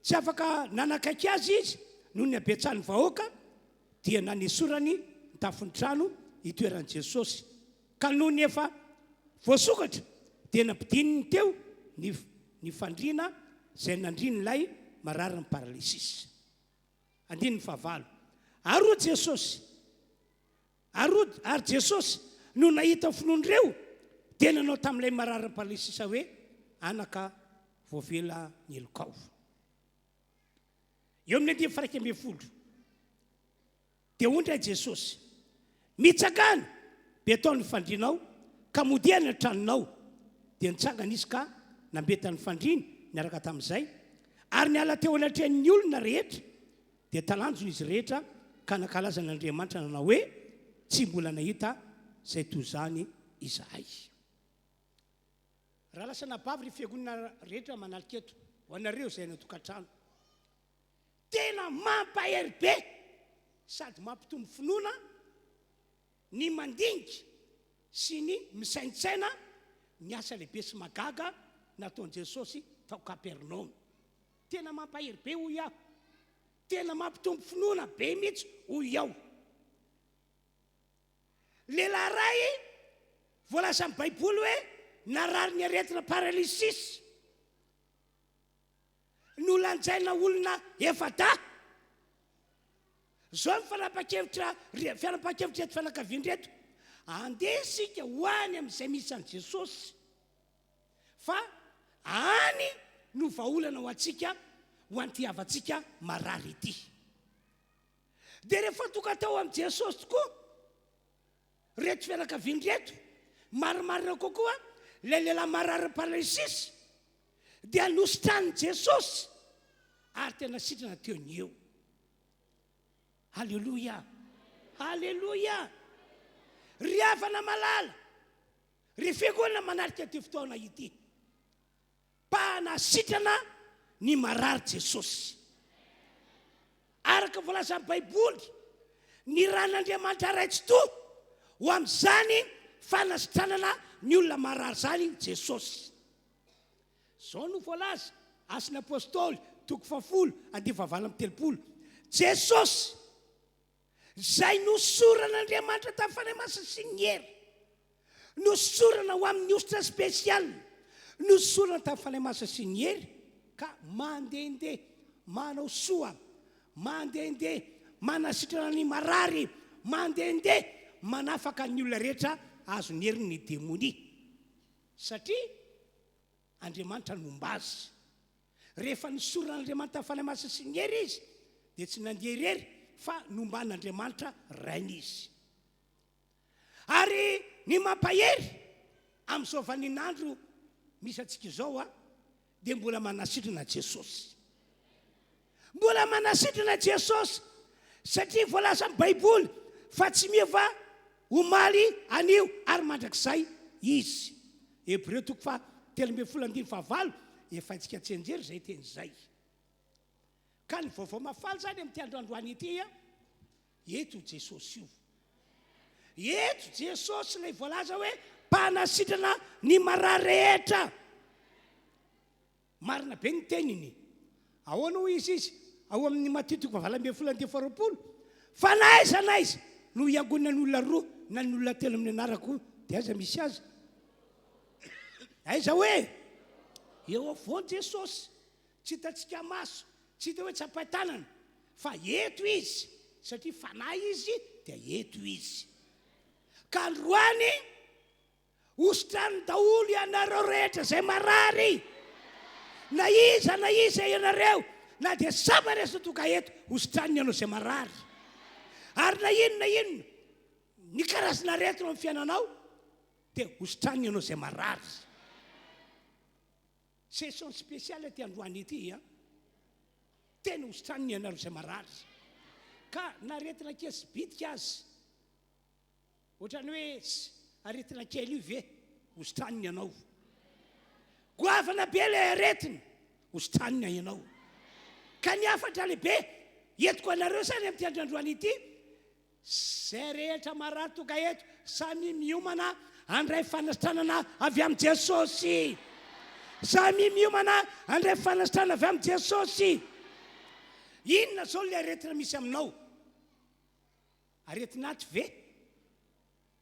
tsy afaka nanakaiky azy izy noho ny habetsahan'ny vahoaka, dia nanesorany ny tafon'ny trano hitoeran'i Jesosy. Ka nony efa voasokatra dia nampidininy teo ny ny fandriana izay nandrian'ilay mararin'ny paralysisa. Andininy fahavalo. Ary hoy Jesosy, ary hoy, ary Jesosy no nahita ny finoan'ireo dia nanao tamin'ilay mararin'ny paralysisa hoe, Anaka, voavela ny helokao. Eo amin'ny andininy faha 11. Dia hoy indray Jesosy, Mitsangàna, betao ny fandrianao, ka modia any an-tranonao. Dia nitsangana izy ka nambeta ny fandriany niaraka tamin'izay, ary niala teo anatrehan'ny olona rehetra. Dia talanjona izy rehetra ka nankalaza an'Andriamanitra nanao hoe, Tsy mbola nahita izay toy izany izahay. Rahalahy sy anabavy, ry fiangonana rehetra manalika eto, ho anareo izay any an-tokantrano. Tena mampahery be sady mampitombo finoana ny mandinika sy ny misaintsaina ny asa lehibe sy mahagaga nataon'i Jesosy tao Kapernaomy. Tena mampahery be hoy aho. Tena mampitombo finoana be mihitsy hoy aho. Lehilahy iray voalazan'ny Baiboly hoe narary ny aretina paralysis. Nolanjaina olona efa-dahy. Izao ny fanapahan-kevitra fanapahan-kevitr'ireto fianakaviana ireto, Andeha isika ho any amin'izay misy an'i Jesosy, fa any no vahaolana ho antsika, ho an'ity havantsika marary ity. Dia rehefa tonga tao amin'i Jesosy tokoa ireto fianakaviana ireto, marimarina kokoa, ilay lehilahy marary paralysis, dia nositranin'i Jesosy ary tena sitrana teo ny eo. Aleloia! Aleloia! Ry havana malala, ry fiangonana manatrika ity fotoana ity, mpanasitrana ny marary Jesosy. Araka ny voalazan'ny Baiboly, ny ran'Andriamanitra Ray Tsitoha ho amin'izany fanasitranana ny olona marary izany Jesosy. Izao no voalaza, Asan'ny Apostoly, toko fahafolo, andininy fahavalo amby 30, Jesosy, izay nosoran'Andriamanitra tamin'ny Fanahy Masina sy ny hery, nosorana ho amin'ny hosotra spécial, nosorana tamin'ny Fanahy Masina sy ny hery, ka mandehandeha manao soa, mandehandeha manasitrana ny marary, mandehandeha manafaka ny olona rehetra azon'ny herin'ny demonia. Satria Andriamanitra nomba azy. Rehefa nisoran'Andriamanitra Fanahy Masina sy ny hery izy, dia tsy nandeha irery fa nomban'Andriamanitra Rainy izy. Ary ny mampahery amin'izao vaninandro misy antsika izao dia mbola manasitrana Jesosy. Mbola manasitrana Jesosy satria voalazan'ny Baiboly fa tsy miova omaly, anio ary mandrakizay Izy. Hebreo toko faha 13 andininy fahavalo, efa haintsika tsianjery izay teny izay. Ka ny vaovao mahafaly izany amin'ity andro androany ity, eto Jesosy io. Eto Jesosy ilay voalaza hoe mpanasitrana ny marary rehetra. Marina be ny teniny. Ahoana hoy izy izy ao amin'ny Matio toko fahavalo ambin'ny folo andininy faharoapolo? Fa na aiza na aiza no hiangonan'ny olona roa na ny olona telo amin'ny anarako dia aiza misy azy? Aiza hoe? Eo afovoany Jesosy. Tsy hitantsika maso, tsy hita hoe tsapain-tanana, fa eto Izy, satria Fanahy Izy dia eto Izy. Ka androany, hositraniny daholo ianareo rehetra izay marary, na iza na iza ianareo, na dia sambany aza tonga eto, hositraniny ianao izay marary. Ary na inona na inona ny karazana aretina ao amin'ny fiainanao, dia hositraniny ianao izay marary. Session spéciale ity androany ity an! Tena hositraniny ianareo izay marary. Ka na aretina kely sy bitika aza, ohatran'ny hoe aretina kely io ve, hositraniny ianao. Goavana be ilay aretina, hositranina ianao. Ka ny hafatra lehibe entiko anareo izany amin'ity andro androany ity, Izay rehetra marary tonga eto, samia miomana handray fanasitranana avy amin'i Jesosy. Samia miomana handray fanasitranana avy amin'i Jesosy. Inona izao ilay aretina misy aminao? Aretina aty ve?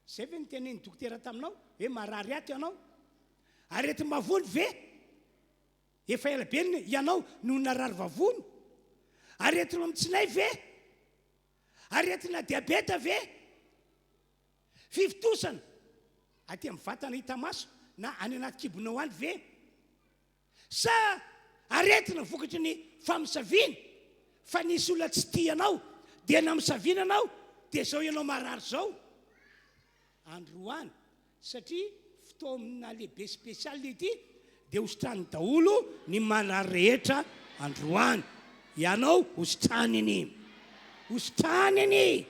Izay ve no tenenin'ny dokotera taminao hoe marary ato ianao? Aretim-bavony ve? Efa ela be ianao no narary vavony? Aretina amin'ny tsinay ve? Aretina diabeta ve? Fivontosana aty amin'ny vatana hita maso na any anaty kibonao any ve? Sa aretina vokatry ny famosaviana fa nisy olona tsy tia anao dia namosaviana anao dia izao ianao marary izao? Androany satria fotoana lehibe spécial ity dia hositraniny daholo ny marary rehetra androany. Ianao hositraniny. Hositraniny.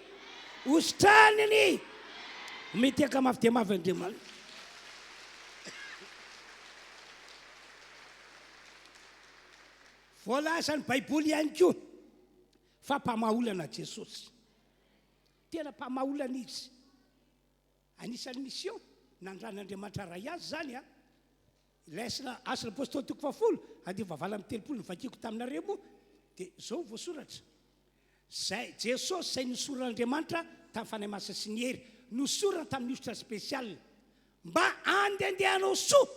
Hositraniny. Mitehaka mafy dia mafy Andriamanitra. Voalazan'ny Baiboly ihany koa fa mpamaha olana Jesosy. Tena mpamaha olana izy. Anisan'ny mission nandran'Andriamanitra Ray azy izany an! Ilay asana Asan'ny Apostoly toko fahafolo andininy fahavalo amby 30 novakiako taminareo moa dia izao no voasoratra, Izay Jesosy izay nosoran'Andriamanitra tamin'ny Fanahy Masina sy ny hery, nosorana tamin'ny hosotra spécial mba handehandehanao soa,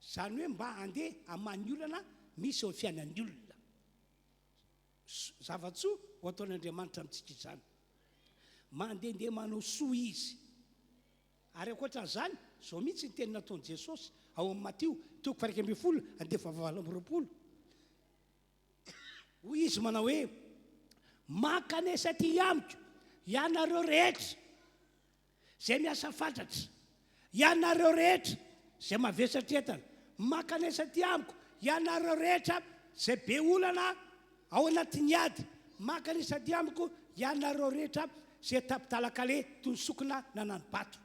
izany hoe mba handeha hamaha ny olana misy eo amin'ny fiainan'ny olona. Zava-tsoa ho ataon'Andriamanitra amintsika izany. Mandehandeha manao soa Izy. Ary ankoatra an'izany, izao mihitsy ny teny nataon'i Jesosy ao amin'ny Matio, toko faha-11, andininy faha-28. Hoy Izy manao hoe, Mankanesa aty amiko ianareo rehetra Izay miasa fatratra, ianareo rehetra izay mavesatra entana, mankanesa aty amiko, ianareo rehetra izay be olana ao anatin'ny ady, mankanesa aty amiko, ianareo rehetra izay tapi-dalan-kaleha toy ny sokina nanani-bato.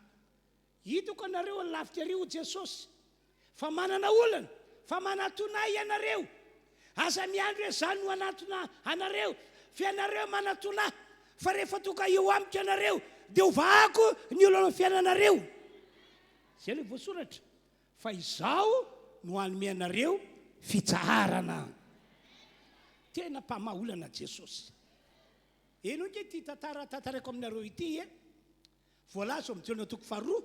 Hitako anareo any lavitra ery, hoy Jesosy. Fa manana olana, fa manatona ahy ianareo. Aza miandry hoe izaho no hanatona anareo, fa ianareo manatona ahy. Fa rehefa tonga eo amiko ianareo, dia hovahako ny olana amin'ny fiainanareo. Izay ilay voasoratra, fa izaho no hanome anareo fitsaharana. Tena mpamaha olana Jesosy. Henoy ange ity tantara tantaraiko aminareo ity e. Voalaza ao amin'ny Jaona toko faharoa,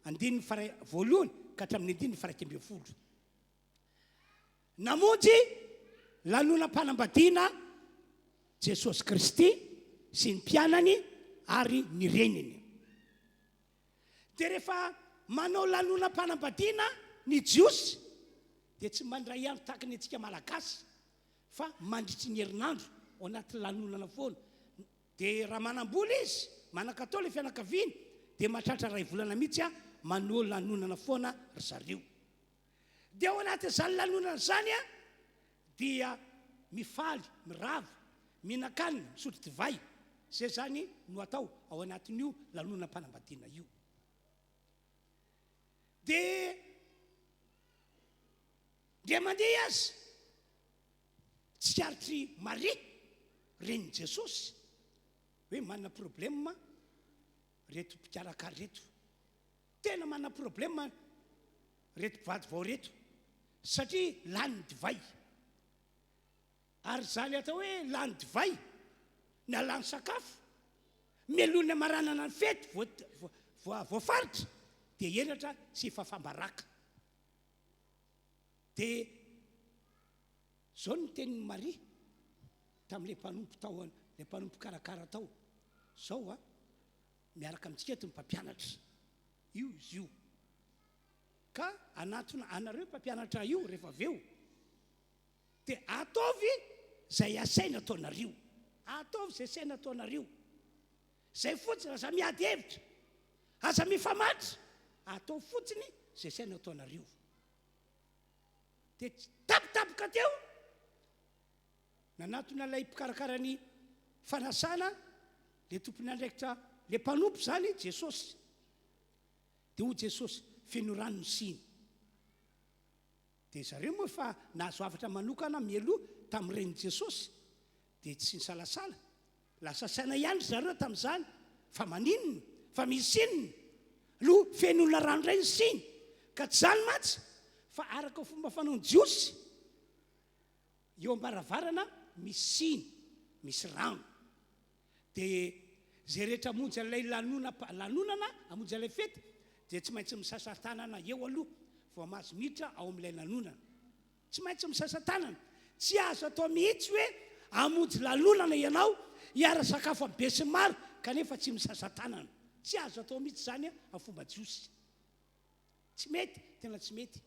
andininy faha voalohany ka hatramin'ny andininy faha 11. Namonjy lanonam-panambadiana Jesosy Kristy sy ny mpianany ary ny reniny. Dia rehefa manao lanonam-panambadiana ny Jiosy dia tsy mandray andro tahaka ny antsika Malagasy fa mandritry ny herinandro ao anaty lanonana foana. Dia raha manam-bola izy, manan-katao ilay fianakaviany, dia mahatratra iray volana mihitsy an, manoa lanonana foana ry zareo. Dia ao anatin'izany lanonana izany an, dia mifaly, mirava, mihinan-kanina, misotro divay. Izay izany no atao ao anatin'io lanonam-panambadiana io. Dia ndray mandeha aza, Tsikaritr'i Maria, renin'i Jesosy, hoe manana problème reto mpikarakara reto. Tena manana problème reto mpivady vao reto, satria lany ny divay. Ary izany atao hoe lany divay na lany sakafo. Mialoha ny hamaranana ny fety voafaritra dia henatra sy fafam-baraka. Dia izao no tenin'i Maria tamin'ilay mpanompo tao, ilay mpanompo mpikarakara tao, Izao a, miaraka amintsika eto ny mpampianatra. Io izy io. Ka hanatona anareo mpampianatra io rehefa avy eo. Dia ataovy izay asaina ataonareo. Ataovy izay asaina ataonareo. Izay fotsiny, aza miady hevitra. Aza mifamatra. Ataovy fotsiny izay asaina ataonareo. Dia tampotampoka teo, nanatona ilay mpikarakara ny fanasana, ilay tompon'andraikitra, ilay mpanompo izany, Jesosy. Dia hoy Jesosy, feno rano ny siny. Dia zareo moa efa nahazo hafatra manokana mialoha tamin'ny renin'i Jesosy, dia tsy nisalasala. Lasa saina ihany ry zareo tamin'izany, fa maninona? Fa misy inona? No fenoina rano indray ny siny. Ka tsy izany mantsy, fa araka ny fomba fanaon'ny Jiosy, eo am-baravarana misy siny, misy rano. Dia izay rehetra hamonjy an'ilay lanonana, hamonjy an'ilay fety, dia tsy maintsy misasa tanana eo aloha vao mahazo miditra ao amin'ilay lanonana. Tsy maintsy misasa tanana. Tsy azo atao mihitsy hoe hamonjy lanonana ianao, hiara-sakafo amin'ny besinimaro, kanefa tsy misasa tanana. Tsy azo atao mihitsy izany amin'ny fomba jiosy. Tsy mety, tena tsy mety.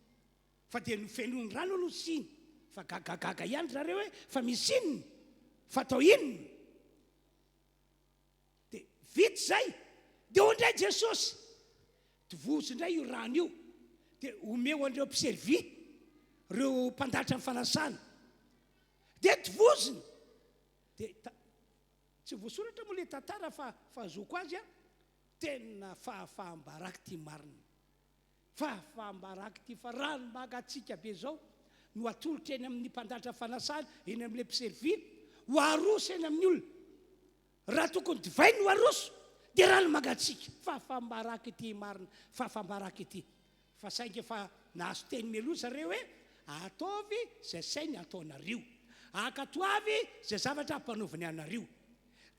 Fa dia nofenoiny rano aloha siny. Fa gagagaga ihany ry zareo hoe fa misy inona? Fa atao inona? Dia vita izay. Dia hoy indray Jesosy, tovozo indray io rano io, dia omeo an'ireo mpiservy, ireo mpandatra ny fanasana. Dia tovoziny. Dia tsy voasoratra moa ilay tantara fa fahazoako azy, tena fahafaham-baraka ity marina. Fahafaham-baraka ity fa rano mangatsiaka be izao no atolotra eny amin'ny mpandatra fanasana, eny amin'ilay mpiservir, ho aroso eny amin'ny olona. Raha tokony divay no aroso dia rano mangatsiaka. Fahafaham-baraka ity marina, fahafaham-baraka ity. Fa saingy efa nahazo teny mialoha zareo hoe ataovy izay sainy ataonareo. Ankatoavy izay zavatra ampanaoviny anareo.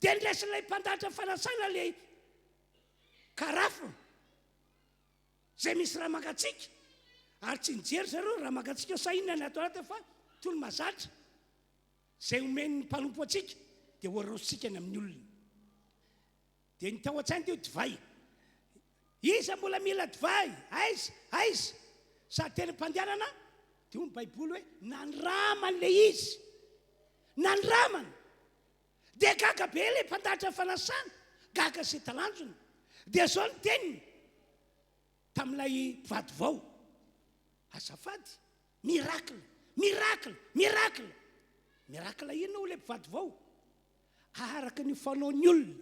Dia ndraisin'ilay mpandatra fanasana ilay karafina. Izay misy rà mangatsiaka ary tsy nijery zareo rà mangatsiaka sa inona ny ato anatiny fa toy ny mahazatra izay omen'ny mpanompo antsika dia ho arosontsika any amin'ny olona. Dia ny tao an-tsainy dia divay. Iza mbola mila divay? Aiza? Aiza? Sady teny am-pandehanana dia hoy ny Baiboly hoe nandramany ilay izy. Nandramany. Dia gaga be ilay mpandahatra fanasana, gaga sy talanjona. Dia izao ny teniny tamin'ilay mpivady vao, Azafady, miracle, miracle, miracle! Miracle inona hoy ilay mpivady vao? Araka ny fanaon'ny olona,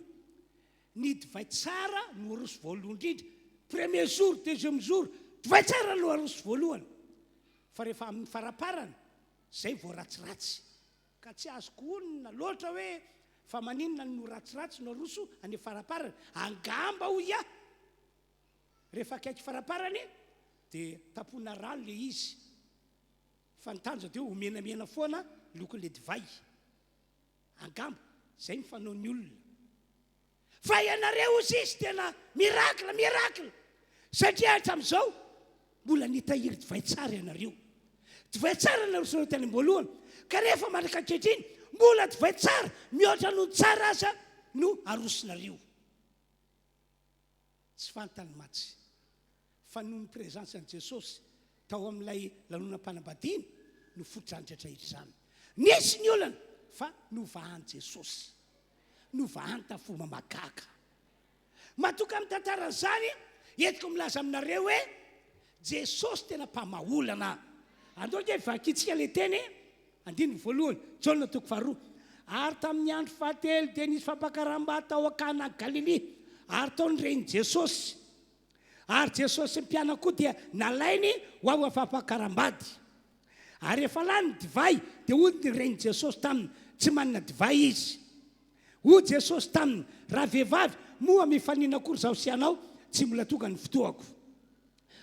ny divay tsara no aroso voalohany indrindra. Premier jour, deuxième jour, divay tsara no aroso voalohany. Fa rehefa amin'ny faraparany, izay vao ratsiratsy. Ka tsy azoko onona loatra hoe fa maninona no ratsiratsy no aroso any faraparany. Angamba hoy aho, rehefa akaiky faraparany dia tapohina rano le izy. Fa ny tanjona dia ho menamena foana lokon'le divay. Angamba zay ny fanaon'ny olona. Fa ianareo hozy izy tena miracle, miracle! Satria hatramin'izao mbola nitahiry divay tsara ianareo. Divay tsara narosonareo tany am-boalohany, kanefa mandraka ankehitriny mbola divay tsara mihoatra noho ny tsara aza no arosonareo. Tsy fantany mantsy fa noho ny présence an'i Jesosy tao amin'ilay lanonam-panambadiana no fototr'izany rehetra izany. Nisy ny olana fa novahan'i Jesosy. Novahany tamin'ny fomba mahagaga. Matoky amin'ny tantaran'izany, entiko milaza aminareo hoe Jesosy tena mpamaha olana. Andao ange vakintsika ilay teny andininy voalohany, Jaona toko faharoa. Ary tamin'ny andro fahatelo dia nisy fampakaram-bady tao Kana Galilia, ary tao ny renin'i Jesosy. Ary Jesosy sy ny mpianany koa dia nalainy ho ao amin'ny fampakaram-bady. Ary rehefa lany ny divay, dia hoy ny renin'i Jesosy taminy, Tsy manana divay izy. Hoy Jesosy taminy, Ravehivavy, moa mifanina akory izaho sy ianao? Tsy mbola tonga ny fotoako.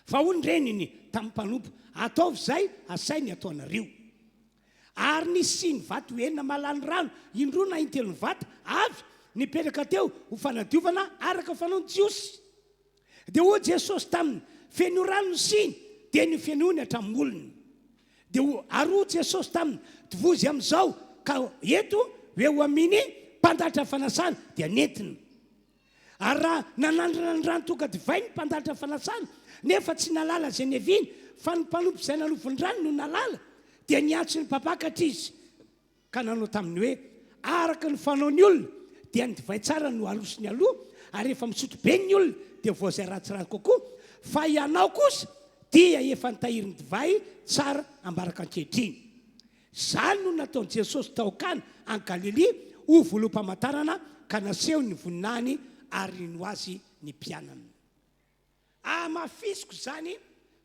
Fa hoy ny reniny tamin'ny mpanompo, Ataovy izay asainy ataonareo. Ary nisy siny vato enina mahalany rano, indroa na intelo ny vata avy. Nipetraka teo ho fanadiovana araka ny fanaon'ny Jiosy. Dia hoy Jesosy taminy, Fenoy rano ny siny, dia nofenoiny hatramin'ny molony. Dia ho, ary hoy Jesosy taminy, Tovozy amin'izao, ka ento ho eo amin'ny mpandalitra fanasana. Dia nentiny. Ary raha nanandrana ny rano tonga divay ny mpandalitra fanasana, nefa tsy nahalala izay niaviany, fa ny mpanompo izay nanovon-drano no nahalala, dia niantso ny mpampakatra izy, ka nanao taminy hoe, Araka ny fanaon'ny olona, dia ny divay tsara no arosony aloha, ary rehefa misotro be ny olona, dia vao izay ratsiratsy kokoa, fa ianao kosa dia efa nitahiry ny divay tsara ambaraka ankehitriny. Izany no nataon'i Jesosy tao Kana any Galilia ho voaloham-pamantarana, ka nasehony ny voninahiny, ary nino Azy ny mpianany. Hamafisiko izany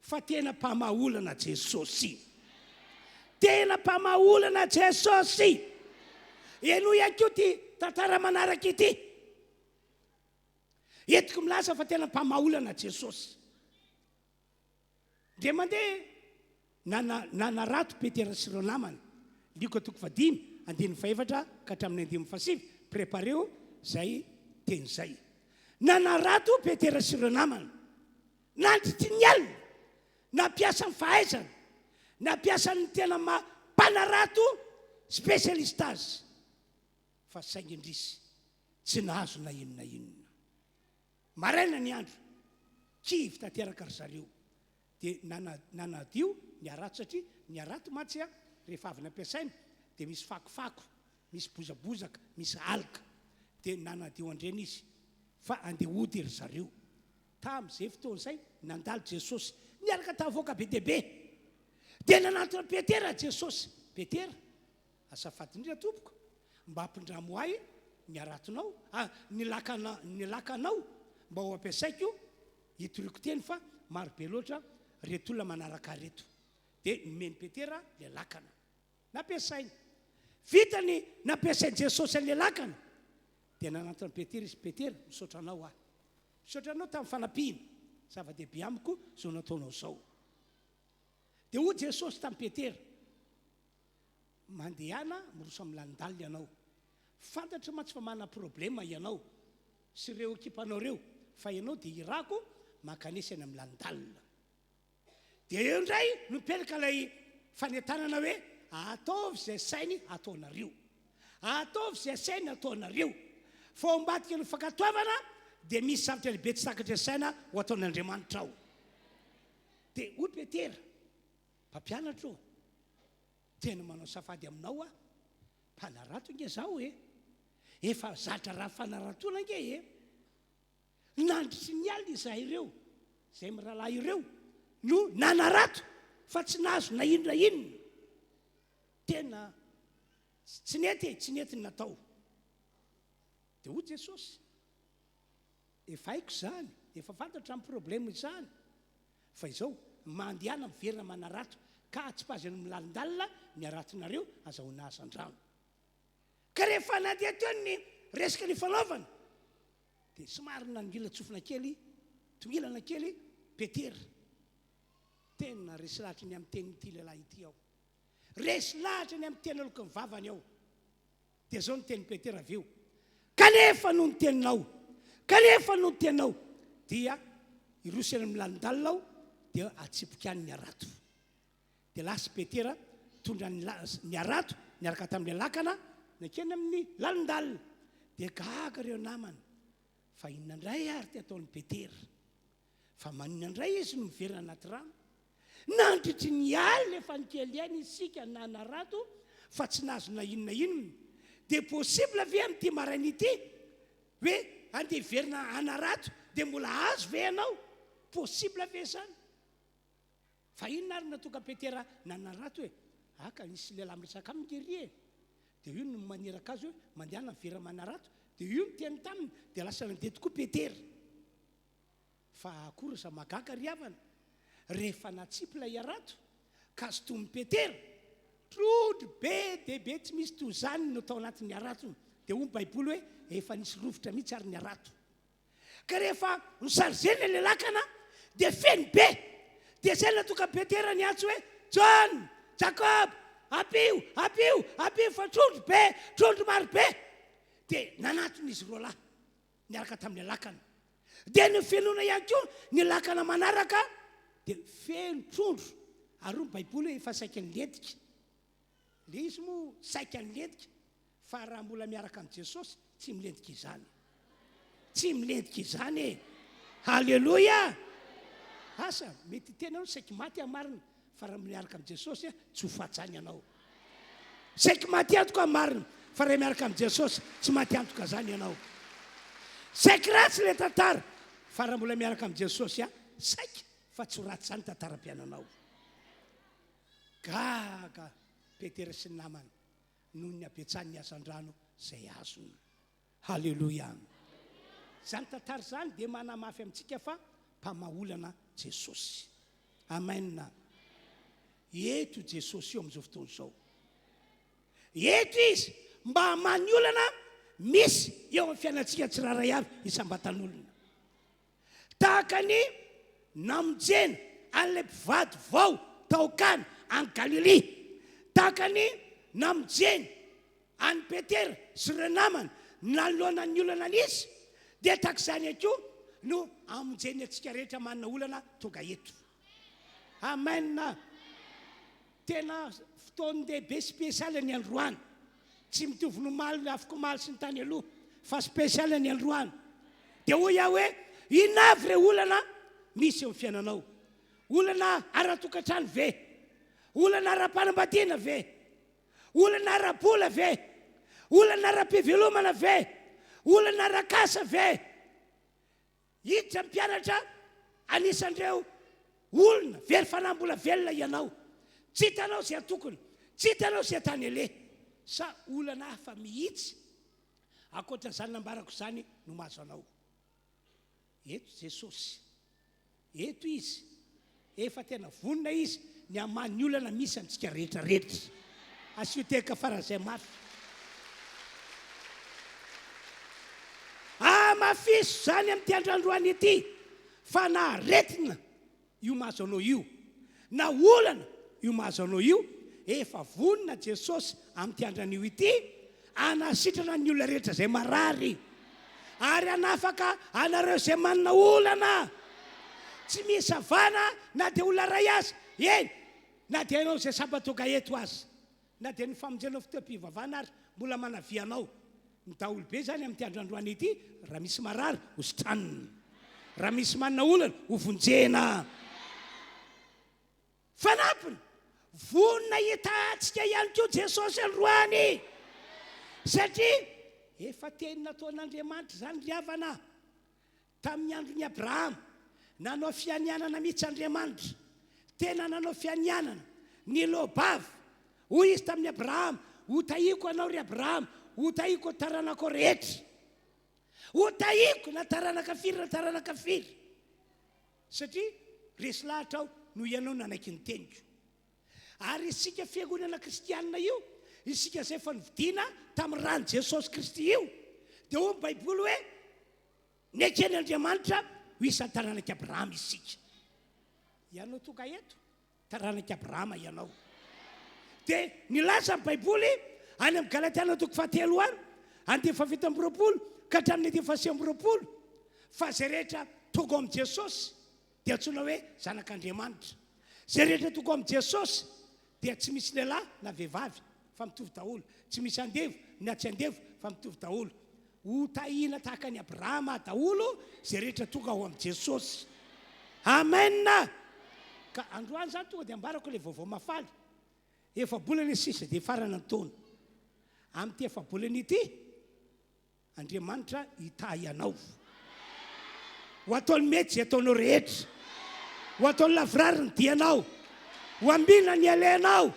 fa tena mpamaha olana Jesosy. Tena mpamaha olana Jesosy. Henoy ihany koa ity tantara manaraka ity. Entiko milaza fa tena mpamaha olana Jesosy. Indray mandeha nana nanarato Petera sy ireo namany. Lioka toko fahadimy, andininy fahefatra ka hatramin'ny andininy fahasivy. Prépareo izay teny izay. Nanarato Petera sy ireo namany. Nandritry ny alina, nampiasa ny fahaizany, nampiasa ny tena maha mpanarato spécialiste azy. Fa saingy indrisy, tsy nahazo na inona na inona. Maraina ny andro, kivy tanteraka ry zareo. Dia nanadio ny harato satria ny harato mantsy rehefa avy nampiasaina dia misy fakofako, misy bozabozaka, misy alga. Dia nanadio an'ireny izy fa andeha hody ry zareo. Tamin'izay fotoana izay nandalo Jesosy niaraka tamin'ny vahoaka be dia be. Dia nanantona an'i Petera Jesosy. Petera, Azafady indrindra tompoko, mba ampindramo ahy ny haratonao, ah, ny lakana, ny lakanao mba ho ampiasaiko hitoriako teny fa maro be loatra reto olona manaraka ahy reto. Dia nomen'i Petera ilay lakana. Nampiasainy. Vita ny nampiasain'i Jesosy an'ilay lakana, dia nanantona an'i Petera izy, Petera, misaotra anao aho. Misaotra anao tamin'ny fanampiana. Zava-dehibe amiko izao nataonao izao. Dia hoy Jesosy tamin'i Petera, Mandehana miroso amin'ny lalindalina ianao. Fantatro mantsy fa manana problema ianao sy ireo ekipanao ireo fa ianao dia irako mankanesa eny amin'ny lalindalina. Dia eo indray no mipetraka ilay fanentanana hoe ataovy izay sainy ataonareo. Ataovy izay sainy ataonareo. Fa ao ambadiky ny fankatoavana dia misy zavatra lehibe tsy takatry ny saina ho ataon'Andriamanitra ao. Dia hoy Petera, Mpampianatra ô, tena manao safady aminao aho, mpanarato ange zaho e! Efa zatra raha fanaratoana ange e! Nandritry ny alina izahay ireo, izay mirahalahy ireo, no nanarato fa tsy nahazo na inona na inona. Tena tsy nety e, tsy nety ny natao. Dia hoy Jesosy, Efa haiko izany, efa fantatro izany problème izany. Fa izao, mandehana miverina manarato ka atsipazy any milalindalina ny haratonareo azahoana hazandrano. Ka rehefa nandeha teo ny resaka nifanaovana dia somary nanongilan-tsofina kely, tongilana kely Petera. Tena resy lahatra ny amin'ny tenin'ity lehilahy ity aho. Resy lahatra ny amin'ny teny aloky ny vavany aho. Dia izao no tenin'i Petera avy eo, Kanefa noho ny teninao, kanefa noho ny teninao, dia hiroso eny amin'ny lalindalina aho, dia hatsipiko any ny harato. Dia lasa i Petera nitondra ny ny harato niaraka tamin'ilay lakana nankeny amin'ny lalindalina. Dia gaga ireo namany, fa inona indray ary ity ataon'i Petera? Fa maninona indray izy no miverina anaty rano? Nandritry ny alina efa nikely aina isika nanarato fa tsy nahazo na inona inona. Dia possible ve amin'ity maraina ity hoe andeha hiverina hanarato dia mbola hahazo ve ianao? Possible ve izany? Fa inona ary no nahatonga Petera nanarato e? Aka nisy lehilahy miresaka aminy nge ry e! Dia io no maniraka azy hoe mandehana miverina manarato. Dia io no teny taminy dia lasa nandeha tokoa Petera. Fa akory za mahagaga ry havana, rehefa natsipy ilay harato ka sintomin'i Petera, trondro be dia be tsy misy toy izany no tao anatin'ny haratony. Dia hoy ny Baiboly hoe efa nisy rovitra mihitsy ary ny harato. Ka rehefa nosarizena ilay lakana dia feno be. Dia izay no nahatonga an'i Petera niantso hoe, Jaona, Jakoba, ampio, ampio, ampio fa trondro be, trondro maro be. Dia nanatona izy roalahy niaraka tamin'ilay lakana. Dia nofenoina ihany koa ny lakana manaraka dia feno trondro. Ary hoy ny Baiboly hoe efa saika nilentika. Ilay izy moa saika nilentika fa raha mbola miaraka amin'i Jesosy tsy milentika izany. Tsy milentika izany e! Haleloia! Asa, mety hiteny ianao saiky maty aho marina fa raha miaraka amin'i Jesosy tsy ho faty izany ianao. Saiky maty antoka aho marina fa raha miaraka amin'i Jesosy tsy maty antoka izany ianao. Saiky ratsy ilay tantara fa raha mbola miaraka amin'i Jesosy saiky fa tsy ho ratsy izany tantaram-piainanao. Gaga Petera sy ny namany noho ny habetsahan'ny hazandrano izay azony. Haleloia! Izany tantara izany dia manamafy amintsika fa mpamaha-olana Jesosy. Amen! Eto Jesosy io amin'izao fotoana izao. Eto Izy mba hamaha ny olana misy eo amin'ny fiainantsika tsirairay avy isam-batan'olona. Tahaka ny namonjena an'ilay mpivady vao tao Kana any Galilia, tahaka ny namonjena an'i Petera sy ireo namany nanoloana ny olana nisy, dia tahaka izany ihany koa no hamonjeny antsika rehetra manana olana tonga eto. Amen. Tena fotoan-dehibe spesialy ny androany. Tsy mitovy ny omaly afokomaly sy ny tany aloha fa spesialy ny androany. Dia hoy aho hoe inona avy ireo olana misy eo amin'ny fiainanao? Olana ara-tokantrano ve? Olana ara-panambadiana ve? Olana ara-bola ve? Olana ara-pivelomana ve? Olana ara-kasa ve? Hiditra mpianatra anisan'ireo olona very fanahy mbola velona ianao. Tsy hitanao izay atokony, tsy hitanao izay tany aleha. Sa olana hafa mihitsy ankoatra izany nambarako izany no mahazo anao? Eto Jesosy. Eto Izy. Efa tena vonona Izy ny hamaha ny olana misy amintsika rehetra rehetra. Asio tehaka faran'izay mafy. Hamafiso izany amin'ity andro androany ity fa na aretina io mahazo anao io, na olana io mahazo anao io, efa vonona Jesosy amin'ity andro anio ity hanasitrana ny olona rehetra izay marary ary hanafaka anareo izay manana olana. Tsy misy havana na dia olona iray aza, eny, na dia ianao izay samba tonga eto aza, na dia ny famonjenao fotoam-pivavahana ary mbola manavia anao. Ny daholobe izany amin'ity andro androany ity, raha misy marary, hositranina. Raha misy manana olana, hovonjena. Fanampiny, vonona hitaha antsika ihany koa Jesosy androany, satria efa teny nataon'Andriamanitra izany ry havana. Tamin'ny andron'i Abrahama, nanao fianianana mihitsy Andriamanitra. Tena nanao fianianana. Niloa-bava. Hoy Izy tamin'i Abrahama, Hotahiako anao, ry Abrahama, hotahiako ny taranakao rehetra. Hotahiako na taranaka firy na taranaka firy. Satria resy lahatra aho noho ianao nanaiky ny teniko. Ary isika fiangonana kristianina io, isika izay efa novidiana tamin'ny ran'i Jesosy Kristy io, dia hoy ny Baiboly hoe, Neken' Andriamanitra ho isan'ny taranak'i Abrahama isika. Ianao tonga eto, taranak'i Abrahama ianao. Dia nilaza ny Baiboly any amin'ny Galatiana toko fahatelo any, andininy faha-27 ka hatramin'ny andininy faha-29, fa izay rehetra tonga ao amin'i Jesosy dia antsoina hoe zanak'Andriamanitra. Izay rehetra tonga ao amin'i Jesosy dia tsy misy lehilahy na vehivavy fa mitovy daholo, tsy misy andevo na tsy andevo fa mitovy daholo. Ho tahiana tahaka an'i Abrahama daholo izay rehetra tonga ao amin'i Jesosy. Amen! Ka androany izany tonga dia ambarako ilay vaovao mahafaly. Efa-bolana sisa dia hifarana ny taona. Amin'ity efa-bolana ity, Andriamanitra hitahy anao. Ho ataony mety izay ataonao rehetra. Ho ataony lavorary ny dianao. Ho ambina ny alehanao.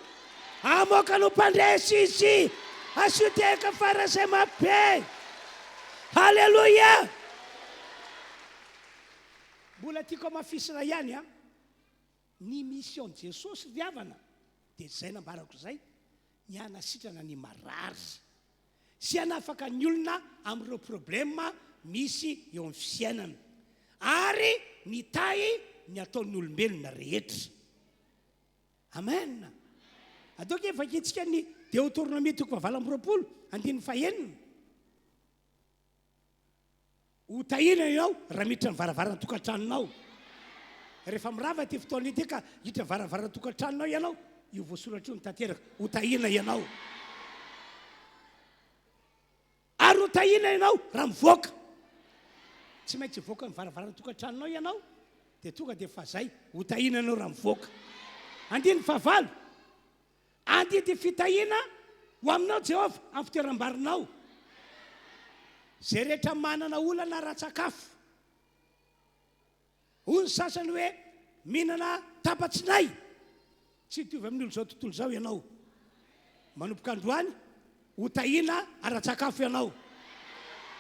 Hamoaka anao mpandresy Izy. Asio tehaka faran'izay mafy be. Haleloia! Mbola tiako hamafisina ihany an. Ny mission Jesosy ry havana dia izay nambarako izay, ny hanasitrana ny marary sy hanafaka ny olona amin'ireo problème misy eo amin'ny fiainana ary mitahy ny ataon'ny olombelona rehetra. Amen. Ataoko hoe vakintsika ny Deoteronomia toko fahavalo amby roapolo andininy fahenina. Ho tahiana ianao raha miditra ny varavaran'ny tokantranonao. Rehefa mirava ity fotoana ity ka hiditra varavaran'ny tokantranonao ianao, io voasoratra io no tanteraka. Ho tahiana ianao. Ary ho tahiana ianao raha mivoaka. Tsy maintsy hivoaka ny varavaran'ny tokantranonao ianao, dia tonga dia efa zay. Ho tahiana ianao raha mivoaka. Andininy fahavalo. Andidy fitahiana ho aminao Jehovah amin'ny fitoeram-barinao. Izay rehetra manana olana ara-tsakafo. Hoy ny sasany hoe mihinana tapa-tsinay. Tsy hitovy amin'ny olon'izao tontolo izao ianao. Manomboka androany, ho tahiana ara-tsakafo ianao.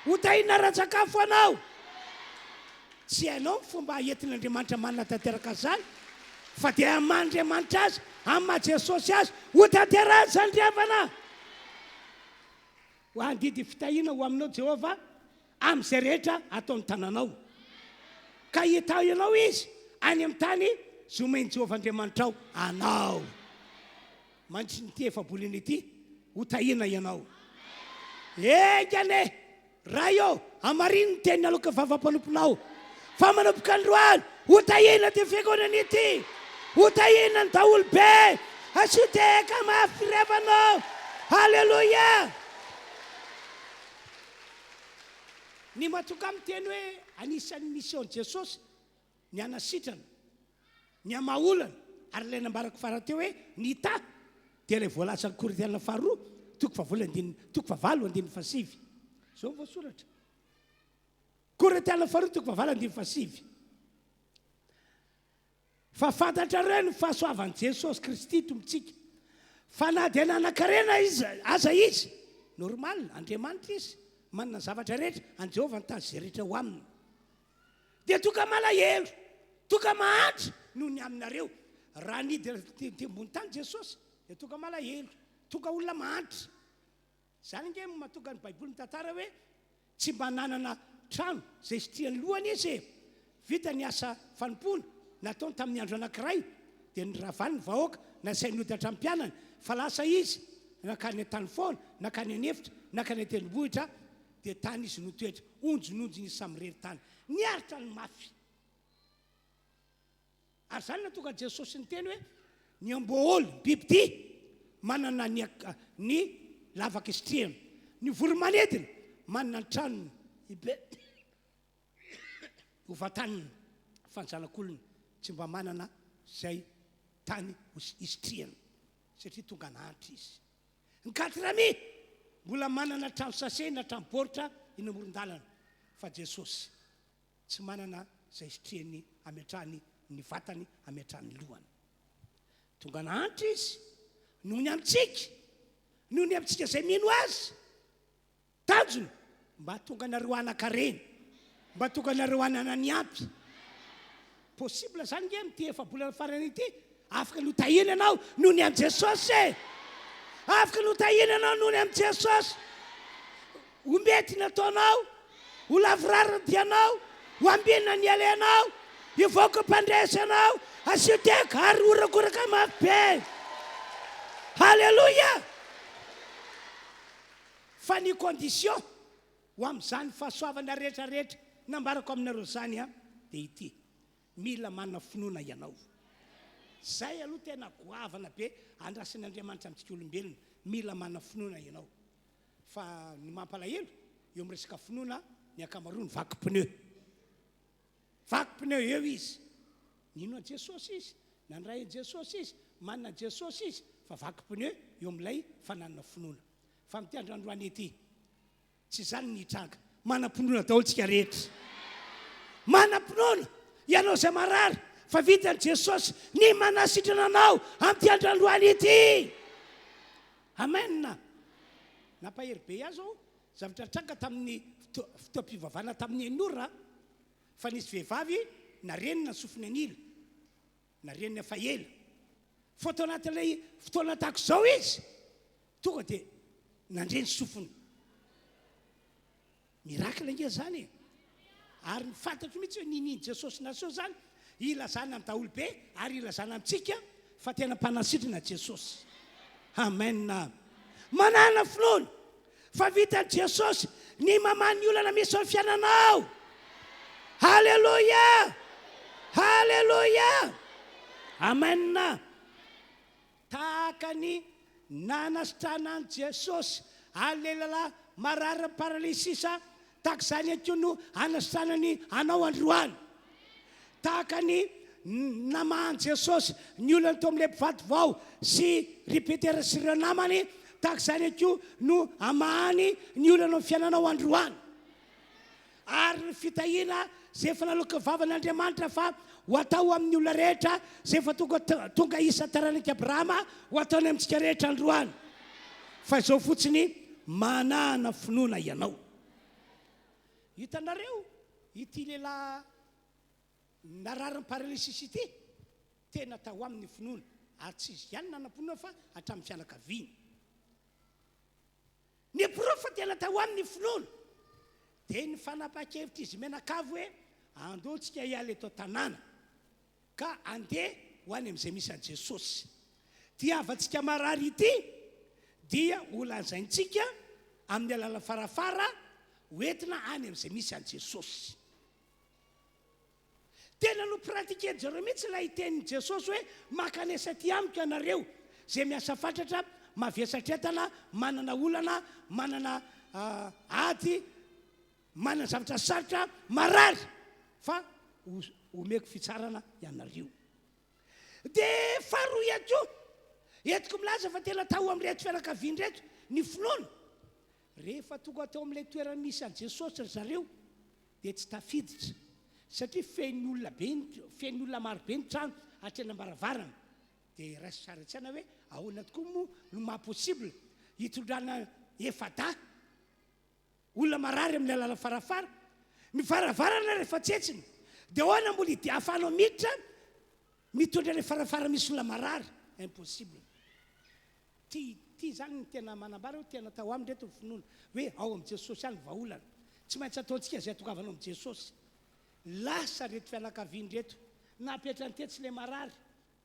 Ho tahiana ara-tsakafo ianao. Tsy hainao ny fomba entin'Andriamanitra manatanteraka an'izany, fa dia amin'ny maha Andriamanitra Azy, amin'ny maha Jesosy Azy, ho tanterahiny izany ry havana. Handidy fitahiana ho aminao Jehovah amin'izay rehetra ataon'ny tananao. Ka hitahy anao Izy any amin'ny tany izay omen'i Jehovah Andriamanitrao anao. Mandritry ny ity efa-bolana ity, ho tahiana ianao. Enga anie, Ray ô, hamarino ny teny naloaky ny vava-mpanomponao, fa manomboka androany, ho tahiana ity fiangonana ity, ho tahiana ny daholobe, asio tehaka mafy ry havana ô! Haleloia! Ny matoka miteny hoe anisan'ny mission-n'i Jesosy ny hanasitrana, ny hamaha olana, ary ilay nambarako farany teo hoe ny hitahy dia ilay voalazan'ny Korintiana faharoa toko fahavalo andininy toko fahavalo andininy fahasivy. Izao no voasoratra. Korintiana faharoa toko fahavalo andininy fahasivy. Fa fantatrareo ny fahasoavan'i Jesosy Kristy Tompontsika, fa na dia nanan-karena izy aza izy, normal, Andriamanitra izy, manana ny zavatra rehetra, an'i Jehovah ny tany sy izay rehetra ao aminy. Dia tonga malahelo, tonga mahantra noho ny aminareo. Raha nidina tety ambony tany Jesosy, dia tonga malahelo, tonga olona mahantra. Izany ange no mahatonga ny Baiboly mitantara hoe tsy mba nanana trano izay hisitrihan'ny lohany izy e! Vita ny asa fanompoana nataony tamin'ny andro anankiray, dia noravany ny vahoaka, nasainy nody hatramin'ny mpianany, fa lasa izy nankany an-tany foana, nankany an'efitra, nankany an-tendrombohitra, dia tany izy no nitoetra, onjononjony izy samirery tany. Niaritra ny mafy. Ary izany no nahatonga an'i Jesosy niteny hoe, Ny amboahaolo, bibidia, manana ny ny lavaka isitrihany. Ny voromanidina manana ny tranony ibe ho vantaniny, fa ny zanak'olona tsy mba manana izay tany ho isitrihany, satria tonga nahantra izy. Ny Katrami mbola manana trano sase na trano baoritra eny amoron-dalana, fa Jesosy Tsy manana izay sitrihany hametrahany ny vatany, hametrahany ny lohany. Tonga nahantra izy noho ny amintsika, noho ny amintsika izay mino azy. Tanjona, mba hahatonga anareo hanan-karena, mba hahatonga anareo hanana ny ampy. Possible izany nge amin'ity efa-bolana farany ity, afaka ny ho tahiana ianao noho ny amin'i Jesosy e! Afaka ny ho tahiana ianao noho ny amin'i Jesosy. Ho mety ny ataonao, ho lavorary ny dianao, ho ambinina ny alehanao, hivoaka mpandresy ianao, asio teka ary horakoraka mafy be. Haleloia! Fa ny condition ho amin'izany fahasoavana rehetra rehetra nambarako aminareo izany dia ity, mila manana finoana ianao. Izay aloha tena goavana be andrasan'Andriamanitra amintsika olombelona, mila manana finoana ianao. Fa ny mampalahelo, eo amin'ny resaka finoana, ny ankamaroany vaky pneu. Vaky pneu eo izy. Nino an'i Jesosy izy, nandray an'i Jesosy izy, manana an'i Jesosy izy, fa vaky pneu eo amin'ilay fananana finoana. Fa amin'ity andro androany ity, tsy izany ny hitranga. Manam-pinoana daholo tsika rehetra. Manam-pinoana ianao izay marary fa vitan'i Jesosy ny manasitrana anao amin'ity andro androany ity. Amen! Nampahery be ahy zao zavatra nitranga tamin'ny fotoam-pivavahana tamin'ny enina ora fa nisy vehivavy narenina ny sofiny an'ila, narenina efa ela. Fa tao anatin'ilay fotoana tahaka izao izy tonga dia nandre ny sofiny. Miracle ange zany e! Ary ny fantatro mihitsy hoe ninian'i Jesosy naseho zany hilazana amin'ny daholobe ary hilazana amintsika fa tena mpanasitrana Jesosy. Amen. Manàna finoana fa vitan'i Jesosy ny mamaha ny olana misy ao amin'ny fiainanao. Haleloia! Haleloia! Amen! Tahaka ny nanasitranan'i Jesosy an'ilay lehilahy mararin'ny paralysisa, tahaka izany ihany koa no hanasitranany anao androany. Tahaka ny namahan'i Jesosy ny olany teo amin'ilay mpivady vao sy ry Petera sy ireo namany, tahaka izany ihany koa no hamahany ny olana amin'ny fiainanao androany. Ary ny fitahiana izay efa naloaky ny vavan'Andriamanitra fa ho atao amin'ny olona rehetra izay efa tonga tonga isan-taranak'i Abrahama ho ataony amintsika rehetra androany. Fa izao fotsiny, manàna finoana ianao. Hitanareo ity lehilahy nararin'ny paralysis ity? Tena tao aminy ny finoana, ary tsy izy ihany nanam-pinoana fa hatramin'ny fianakaviany. Ny porofo fa tena tao aminy ny finoana dia ny fanapahan-kevitr'izy mianakavy hoe andao tsika hiala eto an-tanàna ka andeha ho any amin'izay misy an'i Jesosy. Ity havantsika marary ity dia ho lazaintsika amin'ny alalan'ny farafara ho entina any amin'izay misy an'i Jesosy. Tena no-pratiquer-dry zareo mihitsy ilay tenin'i Jesosy hoe, Mankanesa aty amiko ianareo izay miasa fatratra, mavesatra entana, manana olana, manana ady, manana zavatra sarotra, marary, fa homeko fitsarana ianareo. Dia faharoa ihany koa, entiko milaza fa tena tao amin'ireto fianakaviana ireto ny finoana. Rehefa tonga tao amin'ilay toerana misy an'i Jesosy ry zareo, dia tsy tafiditra satria feno olona be ny feno olona maro be ny trano hatreny am-baravarana. Dia raiso sary an-tsaina hoe ahoana tokoa moa no maha possible hitondrana efa-dahy olona marary amin'ny alalan'ny farafara. Ny varavarana rehefa tsentsina dia ahoana mbola hidi ahafahanao miditra mitondra ilay farafara misy olona marary? Impossible. Ty ty zany ny tena manambara hoe tena tao aminy reto ny finoana hoe ao amin'i Jesosy ihany ny vahaolana. Tsy maintsy ataontsika izay hatongavana ao amin'i Jesosy. Lasa reto fianakaviany reto. Napetrany tetsy ilay marary.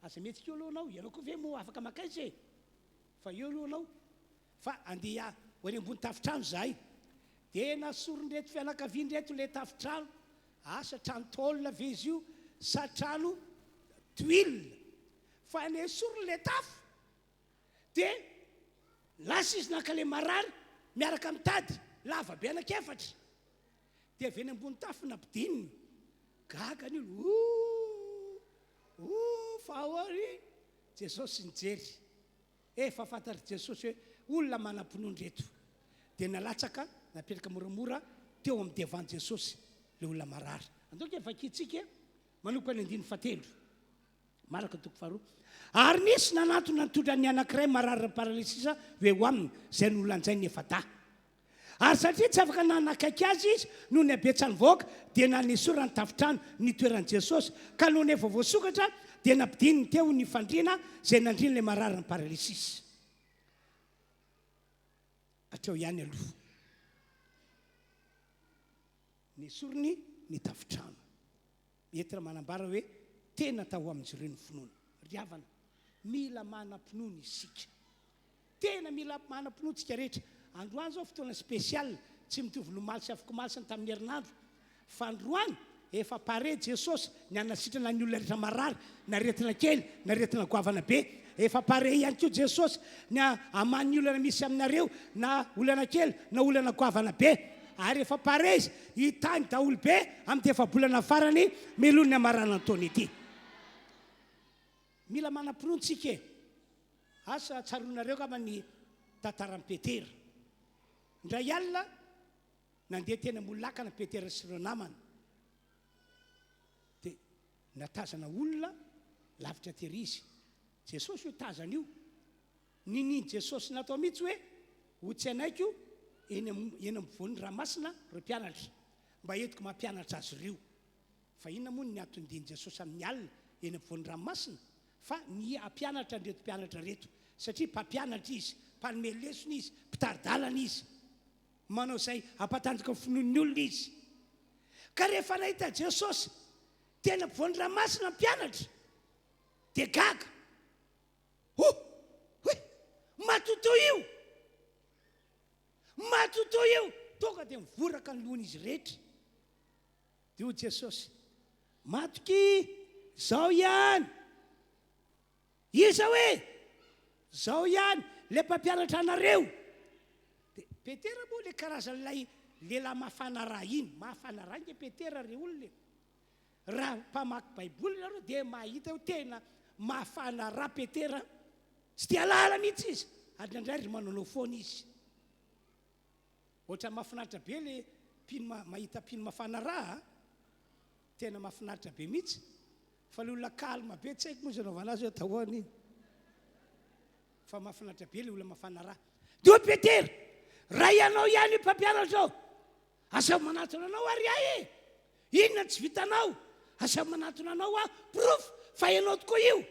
Aza mihetsika eo aloha anao, ianao koa ve moa afaka makaiza e? Fa eo aloha anao. Fa andeha ho any ambony tafontrano izahay. Dia nasorin'ireto fianakaviany ireto ilay tafontrano. Asa trano tôle ve izy io sa trano tuile. Fa nesoriny ilay tafo. Dia lasa izy naka ilay marary miaraka amin'ny tady lava be anankiefatra. Dia avy eny ambony tafo nampidininy. Gaga ny olona, Ooh! Ooh! Fa ahoana ry Jesosy nijery. Efa fantatr'i Jesosy hoe olona manam-pinoana ireto. Dia nalatsaka, napetraka moramora teo amin'ny devan'i Jesosy ilay olona marary. Andao ange vakintsika manomboka ny andininy fahatelo. Maraka toko faharoa. Ary nisy nanantona nitondra ny anankiray mararin'ny paralysisa ho eo aminy, izay nolanjainy efa-dahy. Ary satria tsy afaka nanakaiky azy izy noho ny habetsan'ny vahoaka, dia nanesorany tafontrano nitoeran'i Jesosy, ka nony efa voasokatra, dia nampidininy teo ny fandriana izay nandrian'ilay mararin'ny paralysisa. Hatreo ihany aloha. Nesoriny ny tafontrano. Entina manambara hoe tena tao amin'izy ireo ny finoana. Ry havana, mila manam-pinoana isika. Tena mila manam-pinoana isika rehetra. Androany izao fotoana spécial, tsy mitovy ny omaly sy afokomaly sy ny tamin'ny herinandro. Fa androany, efa pare Jesosy ny hanasitrana ny olona rehetra marary, na aretina kely, na aretina goavana be. Efa pare ihany koa Jesosy ny hamaha ny olana misy aminareo, na olana kely, na olana goavana be. Ary efa pare izy hitahy ny daholobe amin'ity efa-bolana farany mialoha ny hamaranana ny taona ity. Mila manam-pinoana isika e! Asa tsaroanareo angamba ny tantaran'i Petera. Indray alina, nandeha teny ambony lakana Petera sy ireo namany. Dia natazana olona lavitra tery izy. Jesosy io tazana io. Ninian'i Jesosy natao mihitsy hoe ho tsenaiko eny eny ampovoan'ny ranomasina ireo mpianatra, mba entiko mampianatra azy ireo. Fa inona moa ny anton-dian'i Jesosy amin'ny alina eny ampovoan'ny ranomasina? Fa ny hampianatra an'ireto mpianatra ireto, satria mpampianatra Izy, mpanome lesona Izy, mpitari-dalana Izy. Manao izay hampatanjaka ny finoan'ny olona Izy. Ka rehefa nahita Jesosy teny ampovoan'ny ranomasina ny mpianatra, dia gaga. Ho! Hoy! Matotoa io! Matotoa io! Tonga dia mivoraka ny lohan'izy rehetra. Dia hoy Jesosy, Matokia, Izaho ihany. Iza hoe? Izaho ihany, ilay mpampianatra anareo. Dia Petera moa ilay karazan'ilay lehilahy mafana ra iny. Mafana ra ange Petera ry olona e. Raha mpamaky Baiboly ianareo dia mahita hoe tena mafana ra Petera. Tsy te halala mihitsy izy. Ary indraindray ry manaonao foana izy. Ohatran'ny mahafinaritra be le mpino mahita mpino mafana ra a! Tena mahafinaritra be mihitsy. Fa le olona calme be tsy haiko moa izay anaovana azy hoe atao ahoana iny. Fa mahafinaritra be le olona mafana ra. Dia hoy Petera, Raha ianao ihany io mpampianatra ô, asaivo manatona anao ary ahy e! Inona no tsy vitanao? Asaivo manatona anao aho, porofo fa ianao tokoa io.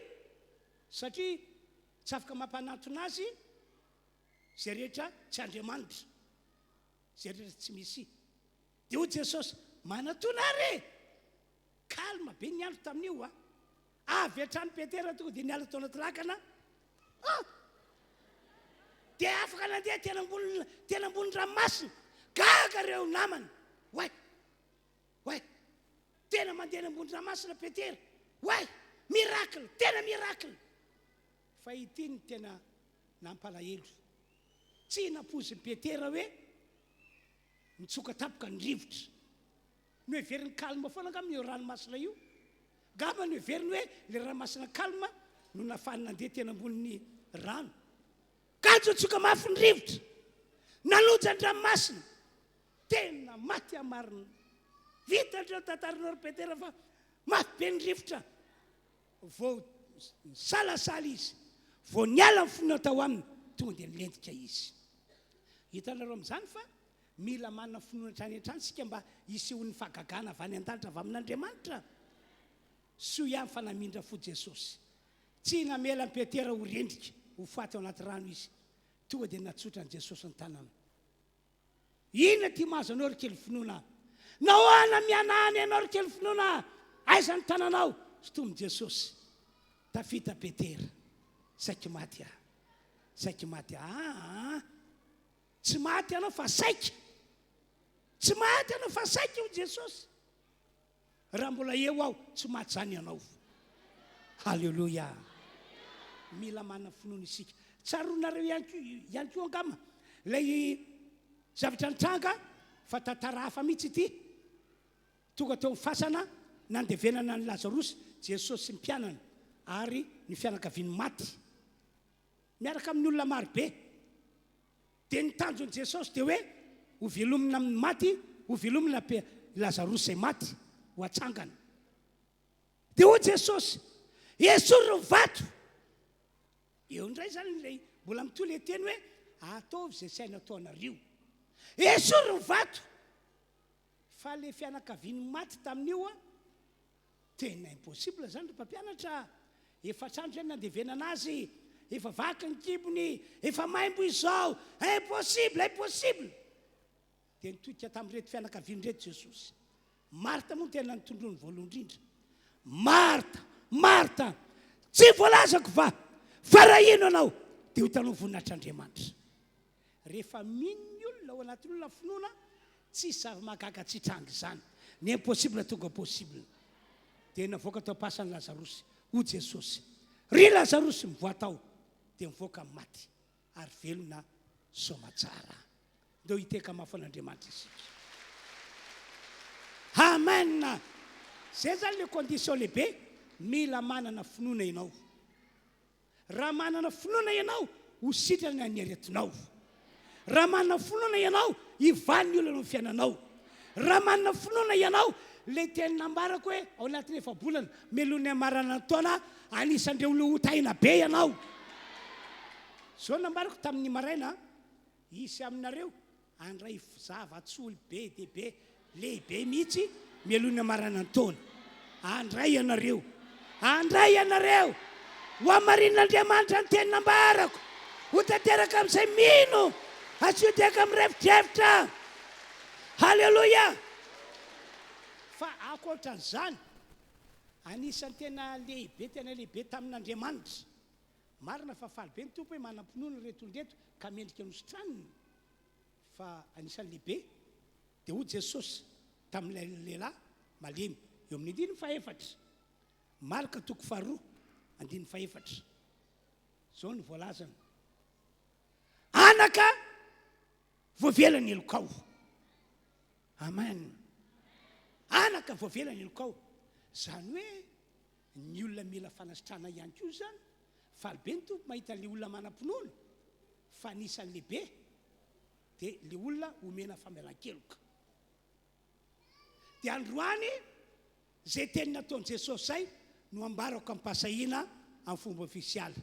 Satria tsy afaka mampanatona azy Izay rehetra tsy Andriamanitra, izay rehetra tsy Mesia. Dia hoy Jesosy, Manatona ary e! Calme be ny andro tamin'io a! Avy hatrany Petera tonga dia niala tao anaty lakana. Ah! Dia afaka nandeha tena ambony tena ambony ranomasina. Gaga ireo namany. Oay! Oay! Tena mandeha any ambony ranomasina Petera. Oay! Miracle! Tena miracle! Fa ity no tena nampalahelo. Tsy nampoizin'i Petera hoe nitsoka tampoka ny rivotra. Noheveriny calme foana angamba io ranomasina io. Angamba noheveriny hoe ilay ranomasina calme no nahafahany nandeha teny ambonin'ny rano. Kanjo nitsoka mafy ny rivotra. Nanonja ny ranomasina. Tena maty aho marina. Vita hatreo tantaranao ry Petera fa mafy be ny rivotra. Vao nisalasala izy, vao niala ny finoana tao aminy, tonga dia nilentika izy. Hitanareo amin'izany fa mila manana finoana hatrany hatrany isika mba hisehoan'ny fahagagana avy any an-danitra avy amin'Andriamanitra. Soa ihany fa namindra fo Jesosy. Tsy namela an'i Petera ho rendrika, ho faty ao anaty rano izy. Tonga dia natsotran'i Jesosy ny tanany. Inona ity mahazo anao ry kely finoana? Nahoana mihanahana ianao ry kely finoana? Aiza ny tananao? Sintomin'i Jesosy. Tafita Petera. Saiky maty aho. Saiky maty aho. Aa! Tsy maty ianao fa saika. Tsy maty ianao fa saika hoy Jesosy. Raha mbola eo aho, tsy maty izany ianao. Haleloia! Mila manana finoana isika. Tsaroanareo ihany koa, ihany koa angamba ilay zavatra nitranga fa tantara hafa mihitsy ity. Tonga teo amin'ny fasana nandevenana an'i Lazarosy Jesosy sy ny mpianany ary ny fianakaviany maty. Miaraka amin'ny olona marobe. Dia ny tanjon'i Jesosy dia hoe ho velomina amin'ny maty, ho velomina i Lazarosy izay maty, ho atsangana. Dia hoy Jesosy, Esory ny vato! Eo indray izany ilay mbola mitohy ilay teny hoe ataovy izay tsy haina ataonareo. Esory ny vato! Fa ilay fianakavian'ny maty tamin'io an, Tena impossible zany ry mpampianatra a! Efatra andro zay nandevenana azy, efa vaky ny kibony, efa maimbo izy zao, impossible, impossible! Dia nitodika tamin'ireto fianakaviana ireto Jesosy. Marta moa no tena nitondroany voalohany indrindra. Marta, Marta, tsy voalazako va fa raha hino ianao dia ho hitanao ny voninahitr'Andriamanitra. Rehefa mino ny olona, ao anatin'ny olona ny finoana, tsisy zava-mahagaga tsy hitranga izany. Ny impossible tonga possible. Dia navoaka tao am-pasan'i Lazarosy. Hoy Jesosy, Ry Lazarosy, mivoaha tao. Dia nivoaka ny maty, ary velona soamatsara. Ndao hitehaka mafy an'Andriamanitra isika. Amen! Zay zany le condition lehibe, mila manana finoana ianao. Raha manana finoana ianao, ho sitrana ny aretinao. Raha manana finoana ianao, hivaha ny olana amin'ny fiainanao. Raha manana finoana ianao, ilay teny nambarako hoe ao anatin'ny efa-bolana, mialoha ny hamarana ny taona, anisan'ireo olona hotahina be ianao. Izao no nambarako tamin'ny maraina, Hisy aminareo handray zava-tsoa be dia be, lehibe mihitsy, mialoha ny hamarana ny taona. Handray ianareo. Handray ianareo. Ho hamarinin'Andriamanitra ny teny nambarako. Ho tanteraka amin'izay mino. Asio tehaka mirefodrefotra. Haleloia! Fa ankoatran'izany, anisan'ny tena lehibe, tena lehibe tamin'Andriamanitra, Marina fa faly be ny Tompo hoe manam-pinoana ireto olona ireto ka mendrika ny hositraniny, fa anisan'ny lehibe dia hoy Jesosy tamin'ilay lehilahy. malemy. Eo amin'ny andininy fahefatra. Marka toko faharoa, andininy fahefatra. Izao no voalazany. Anaka, voavela ny helokao. Amen. Anaka, voavela ny helokao. Izany hoe ny olona mila fanasitrana ihany koa izany. Faly be ny Tompo mahita ilay olona manam-pinoana fa anisan'ny lehibe dia ilay olona omena famelan-keloka. Dia androany izay teny nataon'i Jesosy izay no ambarako am-pahasahiana amin'ny fomba ofisialy.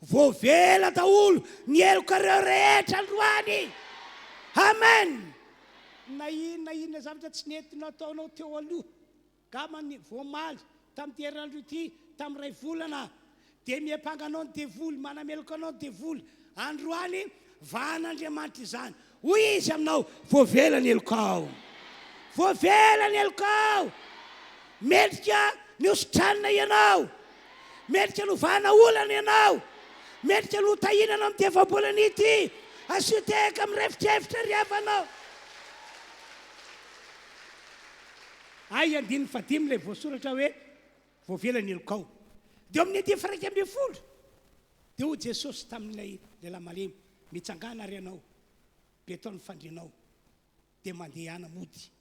Voavela daholo ny helokareo rehetra androany. Amen! Na inona na inona zavatra tsy nety nataonao teo aloha, Angamba ny vao omaly, tamin'ity herinandro ity, tamin'ny iray volana, dia miampanga anao ny devoly, manameloka anao ny devoly. Androany, vahan'Andriamanitra izany. Hoy Izy aminao, Voavela ny helokao. Voavela ny helokao. Mendrika ny hositranina ianao. Mendrika ny hovahana olana ianao. Mendrika ny hotahiana ianao amin'ity efa-bolana ity. Asio tehaka mirefitrefitra ry havanao. Hay andininy fahadimy ilay voasoratra hoe voavela ny helokao. Dia eo amin'ny andininy faha-11 dia hoy Jesosy tamin'ilay lehilahy malemy, Mitsangàna ary ianao, betao ny fandrianao, dia mandehana mody.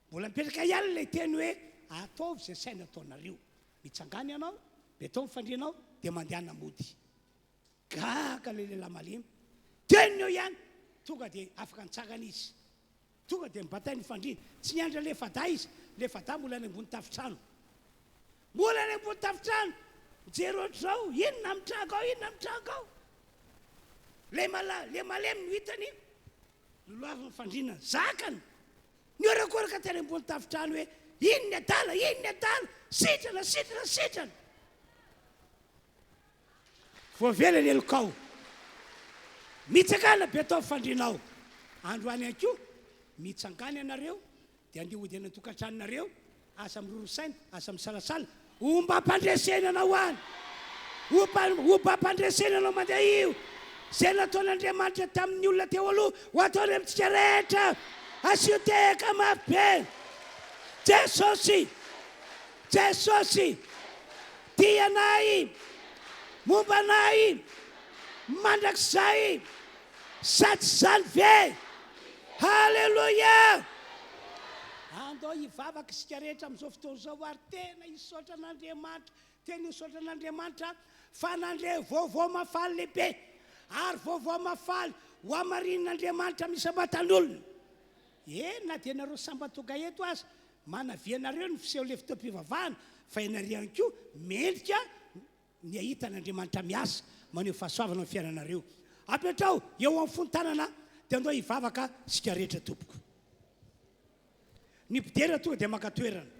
Mbola mipetraka ihany ilay teny hoe ataovy izay saina ataonareo. Mitsangàna ianao, betao ny fandrianao, dia mandehana mody. Gaga ilay lehilahy malemy. Teniny eo ihany, tonga dia afaka nitsangana izy. Tonga dia nibatainy ny fandriana. Tsy niandry an'i Lefadahy izy. Lefadahy mbola any ambony tafontrano. Mbola any ambony tafontrano. Mijery ohatr'izao, inona mitranga ao, inona mitranga ao. Ilay mala, ilay malemy no hitany, lolohaviny ny fandriana. Zakany. Nihorakoraka teny ambony tafontrano hoe, iny ny adala, iny ny adala, sitrana, sitrana, sitrana. Voavela ny helokao. Mitsangàna be tao fandrianao. Androany ihany koa, mitsangàna ianareo dia andeha hody any an-tokantranonareo, aza miroro saina, aza misalasala, ombam-pandresena anao any. Ombam-pandresena anao mandeha io. Izay nataon'Andriamanitra tamin'ny olona teo aloha, ho ataony amintsika rehetra. Asio tehaka mafy be. Jesosy! Jesosy! Tia anay, momba anay mandrakizay, sa tsy izany ve? Haleloia! Andao hivavaka isika rehetra amin'izao fotoana izao ary tena hisaotra an'Andriamanitra, tena hisaotra an'Andriamanitra fa nandre vaovao mahafaly lehibe ary vaovao mahafaly hohamarinin'Andriamanitra amin'ny isam-batan'olona. Eny, na dia ianareo sambany tonga eto aza, Manavia anareo ny fiseho le fotoam-pivavahana fa ianareo ihany koa mendrika ny hahita an'Andriamanitra miasa maneho fahasoavana amin'ny fiainanareo. Apetraho eo amin'ny fon-tanana dia andao hivavaka isika rehetra tompoko. Ny mpidera tonga dia maka toerana.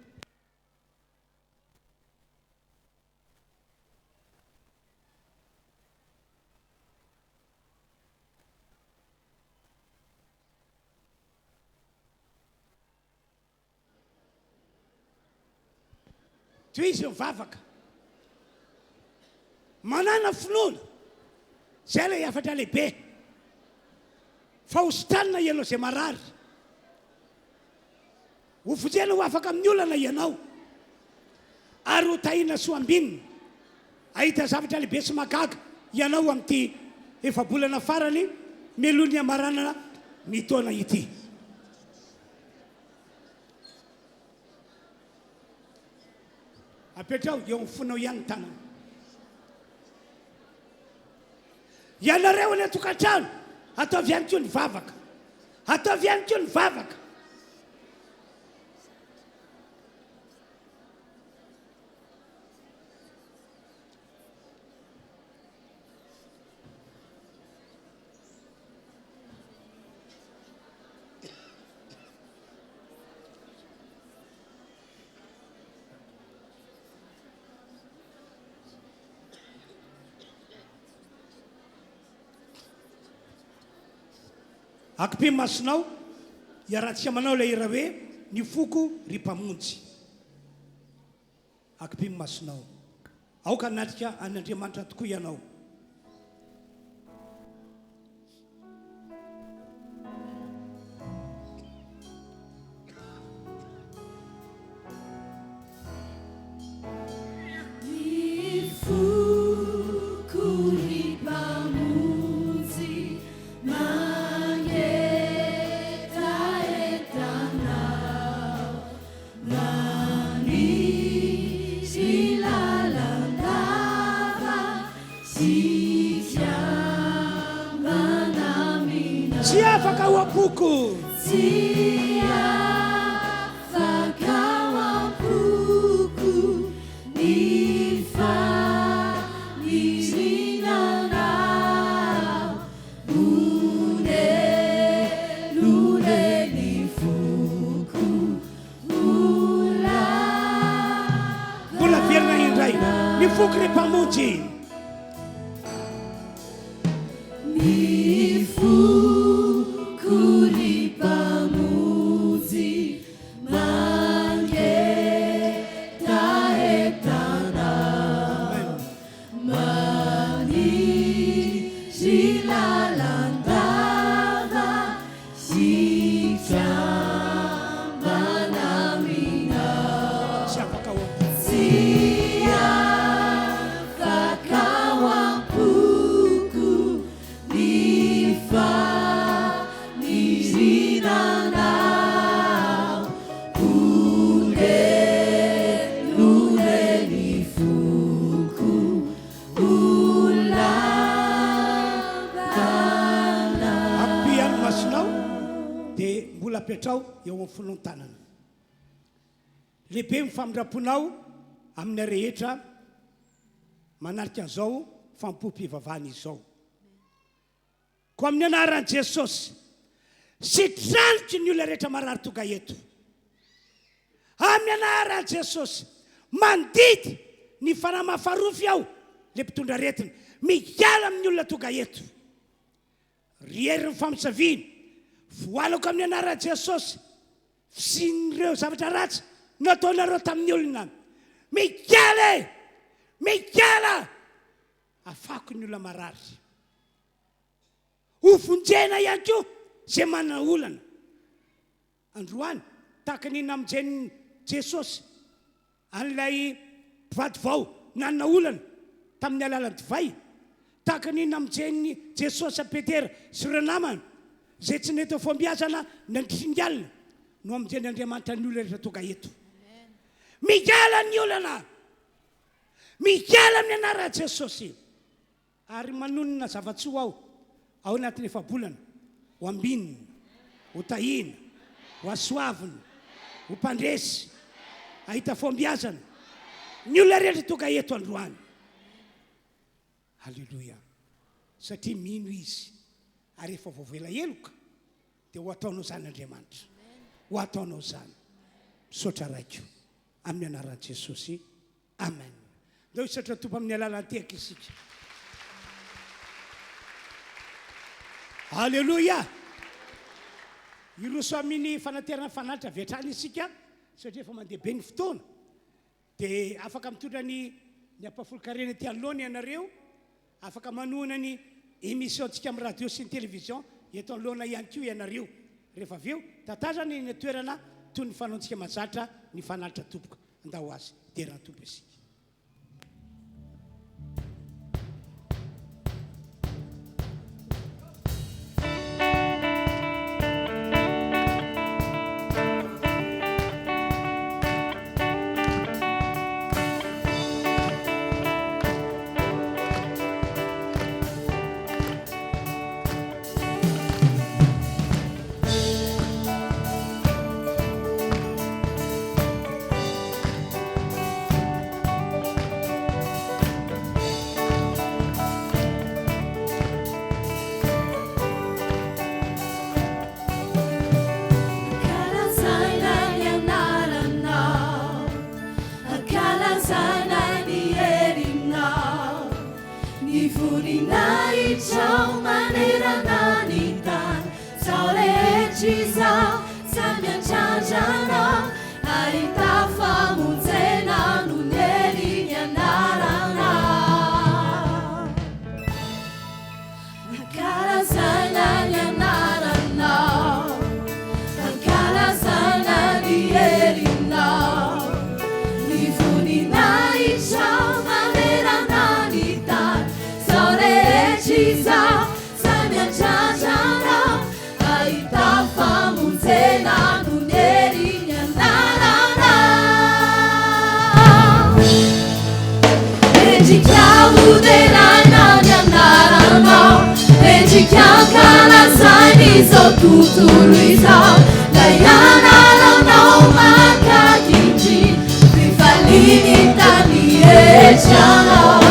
Tohizo ny vavaka. Manàna finoana. Izay ilay hafatra lehibe. Fa ho sitranina ianao izay marary. Ho vonjena ho afaka amin'ny olana ianao. Ary ho tahiana sy ho ambinina. Hahita zavatra lehibe sy mahagaga ianao amin'ity efa-bolana farany mialoha ny hamaranana ny taona ity. Apetraho eo amin'ny fonao ihany ny tanana. Ianareo any an-tokantrano, ataovy ihany koa ny vavaka. Ataovy ihany koa ny vavaka. Akipio ny masonao, iarahantsika manao ilay hira hoe Ny foko ry Mpamonjy. Akipio ny masonao. Aoka hanatrika an'Andriamanitra tokoa ianao. am-poko. Tsy afaka ao am-poko ny faniriana anao. Onelone ny foko ho Mbola averina indray ny foko ry Mpamonjy. Ny foko ry Mpamonjy mangetaheta Anao, maniry lalandava hikambana aminao. Tsy afaka ao am-poko. Tsy afaka ao am-poko ny faniriana anao. Onelone ny foko ho lambana. Ampia ny masonao dia mbola apetraho eo amin'ny fonao ny tanana. Lehibe ny famindram-ponao amin'ny rehetra manatrika an'izao fanompoam-pivavahana izao. Koa amin'ny anaran'i Jesosy, sitraniky ny olona rehetra marary tonga eto. Amin'ny anaran'i Jesosy, mandidy ny fanahy mahafarofy aho, ilay mpitondra aretina, miala amin'ny olona tonga eto. Ry herin'ny famosaviana, voalako amin'ny anaran'i Jesosy, fisian'ireo zavatra ratsy nataonareo tamin'ny olona. Miala e! Miala! Afako ny olona marary. Ho vonjena ihany koa izay manana olana. Androany, tahaka ny namonjen'i Jesosy an'ilay mpivady vao nanana olana tamin'ny alalan'ny divay, tahaka ny namonjen'i Jesosy an'i Petera sy ireo namany izay tsy nety ho fahombiazana nandritry ny alina, no hamonjen'Andriamanitra ny olona rehetra tonga eto. Miala ny olana! Miala amin'ny anaran'i Jesosy! Ary manonona zava-tsoa aho ao anatin'ny efa-bolana, ho ambinina, ho tahiana, ho hasoavina, ho mpandresy, hahita fahombiazana ny olona rehetra tonga eto androany. Aleloia. Satria mino izy ary efa voavela heloka, dia ho ataonao izany Andriamanitra. Ho ataonao izany. Misaotra Raiko. Amin'ny anaran'i Jesosy. Amen. Ndao hisaotra ny Tompo amin'ny alalan'ny tehaka isika. Aleloia! Hiroso amin'ny fanaterana fanatitra avy hatrany isika satria efa mandeha be ny fotoana. Dia afaka mitondra ny ny ampahafolon-karena ety anoloana ianareo, afaka manohana ny émission-ntsika amin'ny radio sy ny télévision eto anoloana ihany koa ianareo. Rehefa avy eo, tatazana eny an-toerana toy ny fanaontsika mahazatra ny fanatitra tompoko. Andao azy hidera ny Tompo isika. Ankalazaina ny anaranao, ankalazaina ny herinao, ny voninahitrao manerana ny tany. Zao rehetra izao samy miandrandra Anao, hahita famonjena noho ny herin'ny anaranao. Ankalazaina ny anaranao, ankalazaina ny herinao, ny voninahitrao manerana ny tany. Zao rehetra izao samy miandrandra Anao, hahita famonjena. Izao tontolo izao Lay anaranao mankakindry Fifaliany tany rehetra anao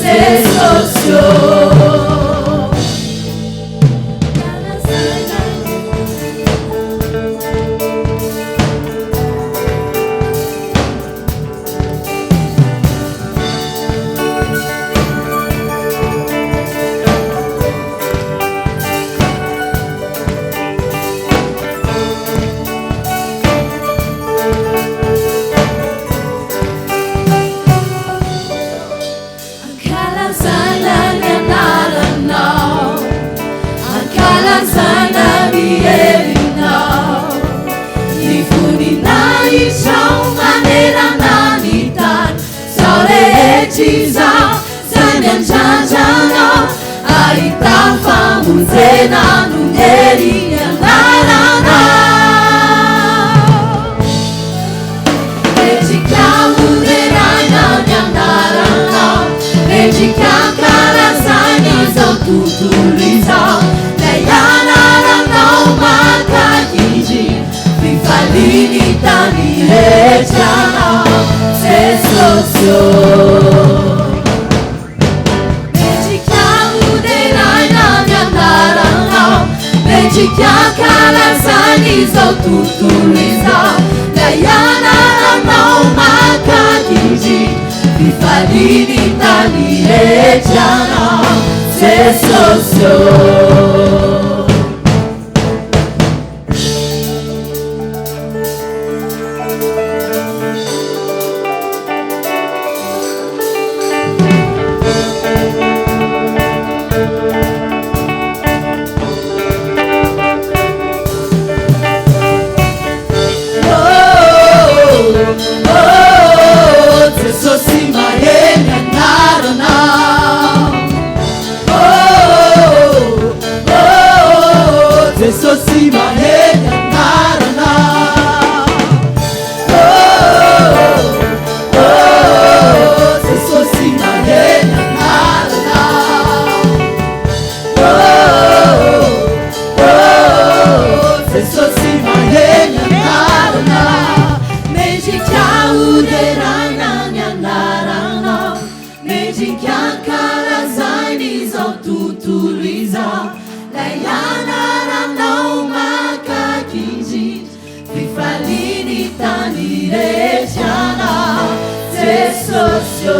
Jesosy ô. Ankalazaina ny anaranao, ankalazaina ny herinao, ny voninahitrao manerana ny tany, zao rehetra izao, zay miandrandra anao, ahita famonjena noho ny herin'ny anaranao. Mendrika hoderaina ny anaranao, mendrika ankalazaina izao tontolo izao, Ilay anaranao mankahindry, fifalian'ny tany rehetra anao, Jesosy ô. Mendrika hoderaina ny anaranao, mendrika ankalazaina izao tontolo izao, Ilay anaranao mankahindry, fifalian'ny tany rehetra anao, Jesosy ô. Jesosy mahery anaranao. Oh, oh, Jesosy mahery anarana. Oh, oh, Jesosy mahery anarana. Oh, oh, Jesosy mahery anarana. Mendrika hoderaina ny anaranao. Mendrika ankalazaina izao tontolo izao, Lay anaranao mahagaga indrindra, fifalian'ny tany rehetra anao, Jesosy ô.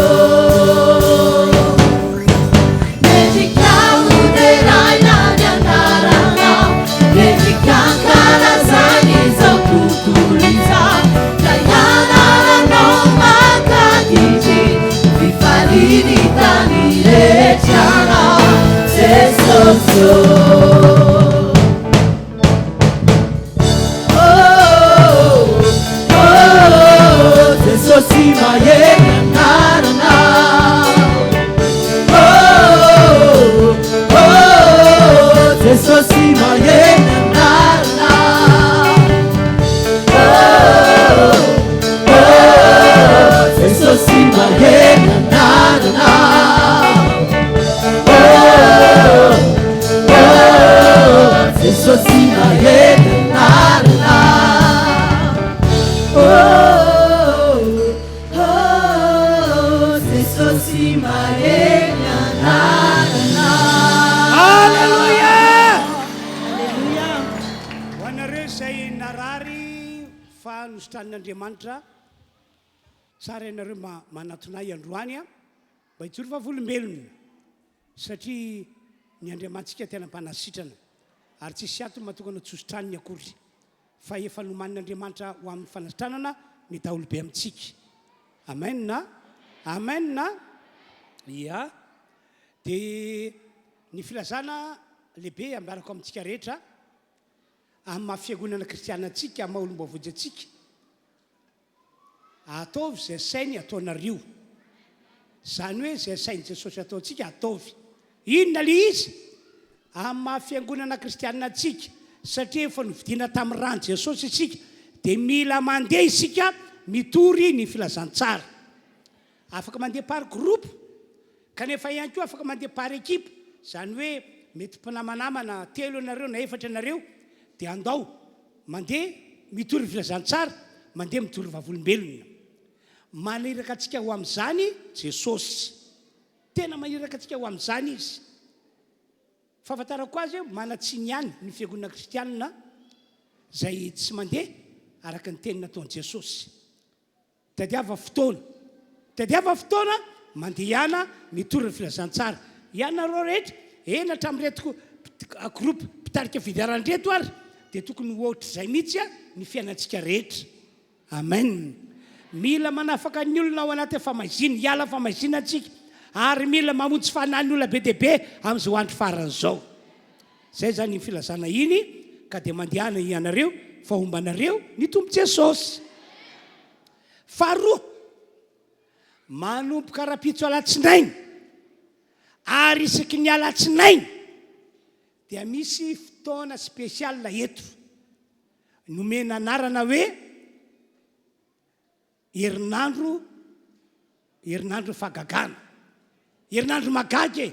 Mendrika hoderaina ny anaranao, mendrika ankalazaina izao tontolo izao, Ilay anaranao mahagaga indrindra, fifalian'ny tany rehetra anao, Jesosy ô. Oh, oh, Jesosy mahery anaranao. Oh, oh, Jesosy mahery anaranao. Oh, oh, Jesosy mahery anaranao. Oh, oh, Jesosy mahery anaranao. Oh, oh, Jesosy mahery anaranao. Alléluia! Alléluia. Ho anareo izay narary fa nositranin'Andriamanitra, tsara ianareo mba manatona ahy androany mba hijoro vavolombelona, satria ny Andriamanitsika tena mpanasitrana, ary tsisy antony mahatonga anao tsy hositraniny akory, fa efa nomanin'Andriamanitra ho amin'ny fanasitranana ny daholobe amintsika. Amen a! Amen a! Ya. Dia ny filazana lehibe ambarako amintsika rehetra, amin'ny maha fiangonana kristiana antsika, amin'ny maha olom-boavonjy antsika, Ataovy izay asainy ataonareo. Izany hoe izay asain'i Jesosy ataontsika, ataovy. Inona ilay izy? Amin'ny maha fiangonana kristianina antsika, satria efa novidiana tamin'ny ran'i Jesosy isika, dia mila mandeha isika mitory ny filazantsara. Afaka mandeha par groupe, kanefa ihany koa afaka mandeha par équipe, izany hoe Mety mpinamanamana telo ianareo na efatra ianareo dia andao mandeha mitory ny filazantsara, mandeha mijoro vavolombelona. Maniraka antsika ho amin'izany Jesosy. Tena maniraka antsika ho amin'izany Izy. Fahafantarako azy, manan-tsiny ihany ny fiangonana kristianina izay tsy mandeha araka ny teny nataon'i Jesosy. Tadiava fotoana. Tadiava fotoana mandehana mitory ny filazantsara. Ianareo rehetra, eny hatramin'ireto groupe mpitarika fiderana ireto ary dia tokony ho ohatr'izay mihitsy ny fiainantsika rehetra. Amen. Mila manafaka ny olona ao anaty famaizina, hiala famaizina antsika ary mila mamonjy fanahy ny olona be dia be amin'izao andro farany izao. Izay izany iny filazana iny ka dia mandehana ianareo fa homba anareo ny Tompo Jesosy. Faharoa, manomboka rahampitso alatsinainy ary isaky ny alatsinainy dia misy fotoana spécial eto nomena anarana hoe Herinandro, herinandro fahagagana. Herinandro mahagaga e!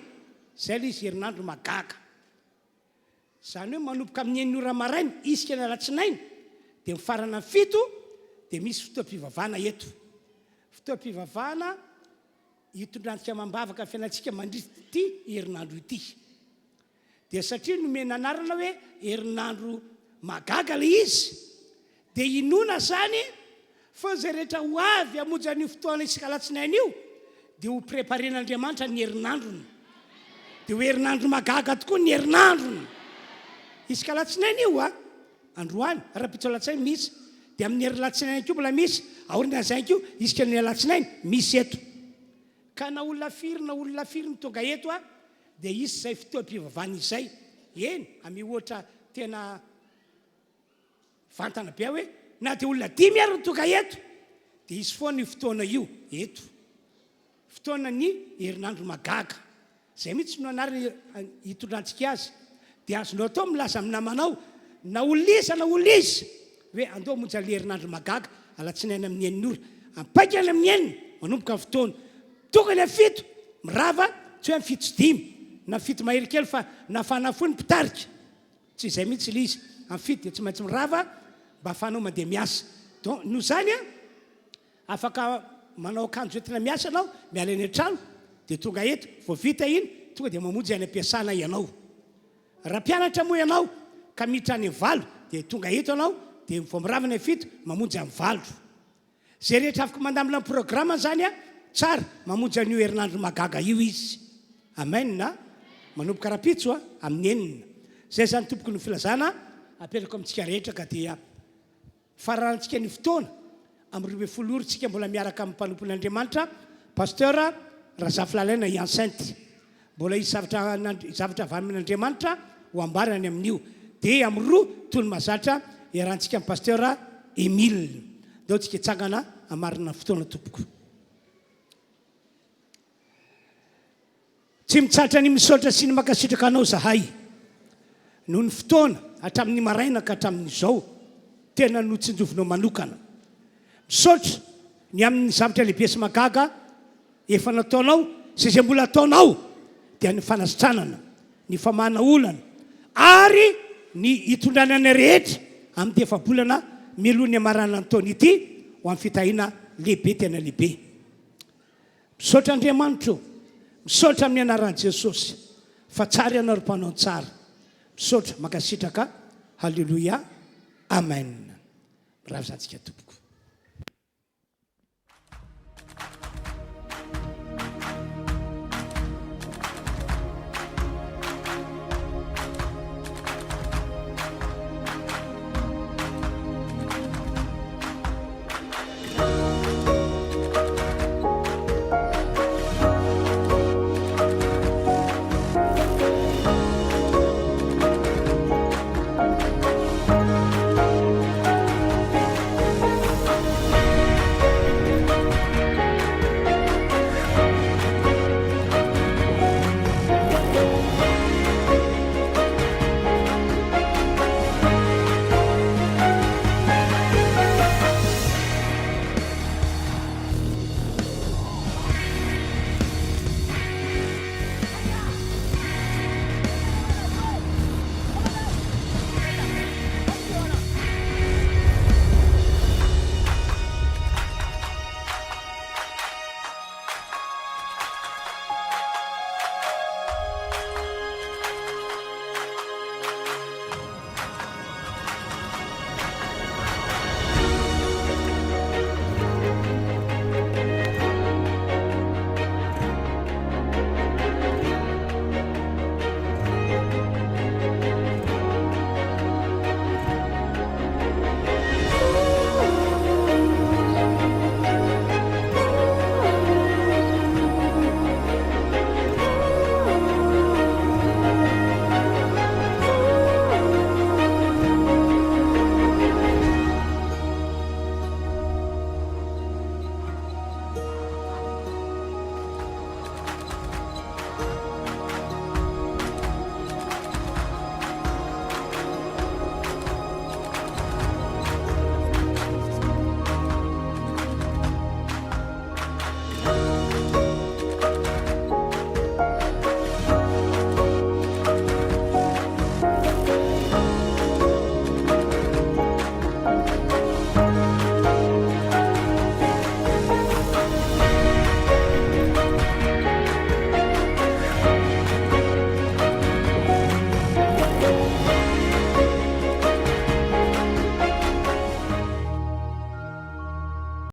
Izay ilay izy, herinandro mahagaga. Izany hoe manomboka amin'ny enina ora maraina, isika ny alatsinainy, dia mifarana amin'ny fito, dia misy fotoam-pivavahana eto. Fotoam-pivavahana hitondrantsika amam-bavaka ny fiainantsika mandritra ity herinandro ity. Dia satria nomena anarana hoe herinandro mahagaga ilay izy, dia inoana izany fa izay rehetra ho avy hamonjy an'io fotoana isaka alatsinainy io dia ho preparen'Andriamanitra ny herinandrony. Dia ho herinandro mahagaga tokoa ny herinandrony. Isaka alatsinainy io a! Androany, rahampitso alatsinainy misy, dia amin'ny herinalatsinainy koa mbola misy, aorian'izay koa isaka ny alatsinainy misy eto. Ka na olona firy na olona firy no tonga eto a! Dia hisy izay fotoam-pivavahana izay. Eny, amy ohatra tena mivantana be aho hoe, na dia olona dimy ary no tonga eto, dia hisy foana io fotoana io eto. Fotoanan'ny herinandro mahagaga. Izay mihitsy no anarana hitondrantsika azy. Dia azonao atao milaza amin'ny namanao, na olona iza na olona iza, hoe andao hamonjy an'ilay herinandro mahagaga, alatsinainy amin'ny enina ora. Ampaika any amin'ny enina, manomboka ny fotoana. Tonga ny amin'ny fito, mirava, tsy hoe amin'ny fito sy dimy, na fito mahery kely fa nafana fo ny mpitarika. Tsy izay mihitsy ilay izy. Amin'ny fito dia tsy maintsy mirava mba ahafahanao mandeha miasa. Donc, noho izany an, afaka manao akanjo entina miasa ianao, miala eny an-trano, dia tonga eto, vao vita iny, tonga dia mamonjy any am-piasana ianao. Raha mpianatra moa ianao ka miditra any amin'ny valo, dia tonga eto ianao, dia vao mirava ny amin'ny fito, mamonjy amin'ny valo. Izay rehetra afaka mandamina ny programme zany a, tsara mamonjy an'io herinandro mahagaga io izy. Amen a! Manomboka rahampitso a, amin'ny enina. Izay zany tompoko no filazana apetrako amintsika rehetra ka dia fararantsika ny fotoana amin'ny 12 ora tsika mbola miaraka amin'ny mpanompon'Andriamanitra Pasteur Razafilalaina Hyacinthe. Mbola hisy zavatra zavatra avy amin'Andriamanitra ho ambarany amin'io. Dia amin'ny roa toy ny mahazatra iarahantsika amin'i Pasteur Emile. Ndao tsika hitsangana hamarina ny fotoana tompoko. Tsy mitsahatra ny misaotra sy ny mankasitraka anao zahay noho ny fotoana hatramin'ny maraina ka hatramin'izao tena notsinjovinao manokana. Misaotra ny amin'ny zavatra lehibe sy mahagaga efa nataonao sy izay mbola ataonao dia ny fanasitranana, ny famahana olana ary ny hitondrana ny rehetra amin'ity efa-bolana mialoha ny hamaranana ny taona ity ho amin'ny fitahiana lehibe tena lehibe. Misaotra Andriamanitra o! Misaotra amin'ny anaran'i Jesosy fa tsara ianao ry mpanao ny tsara. Misaotra, mankasitraka, Haleloia, Amen. Mirary izany tsika tompoko.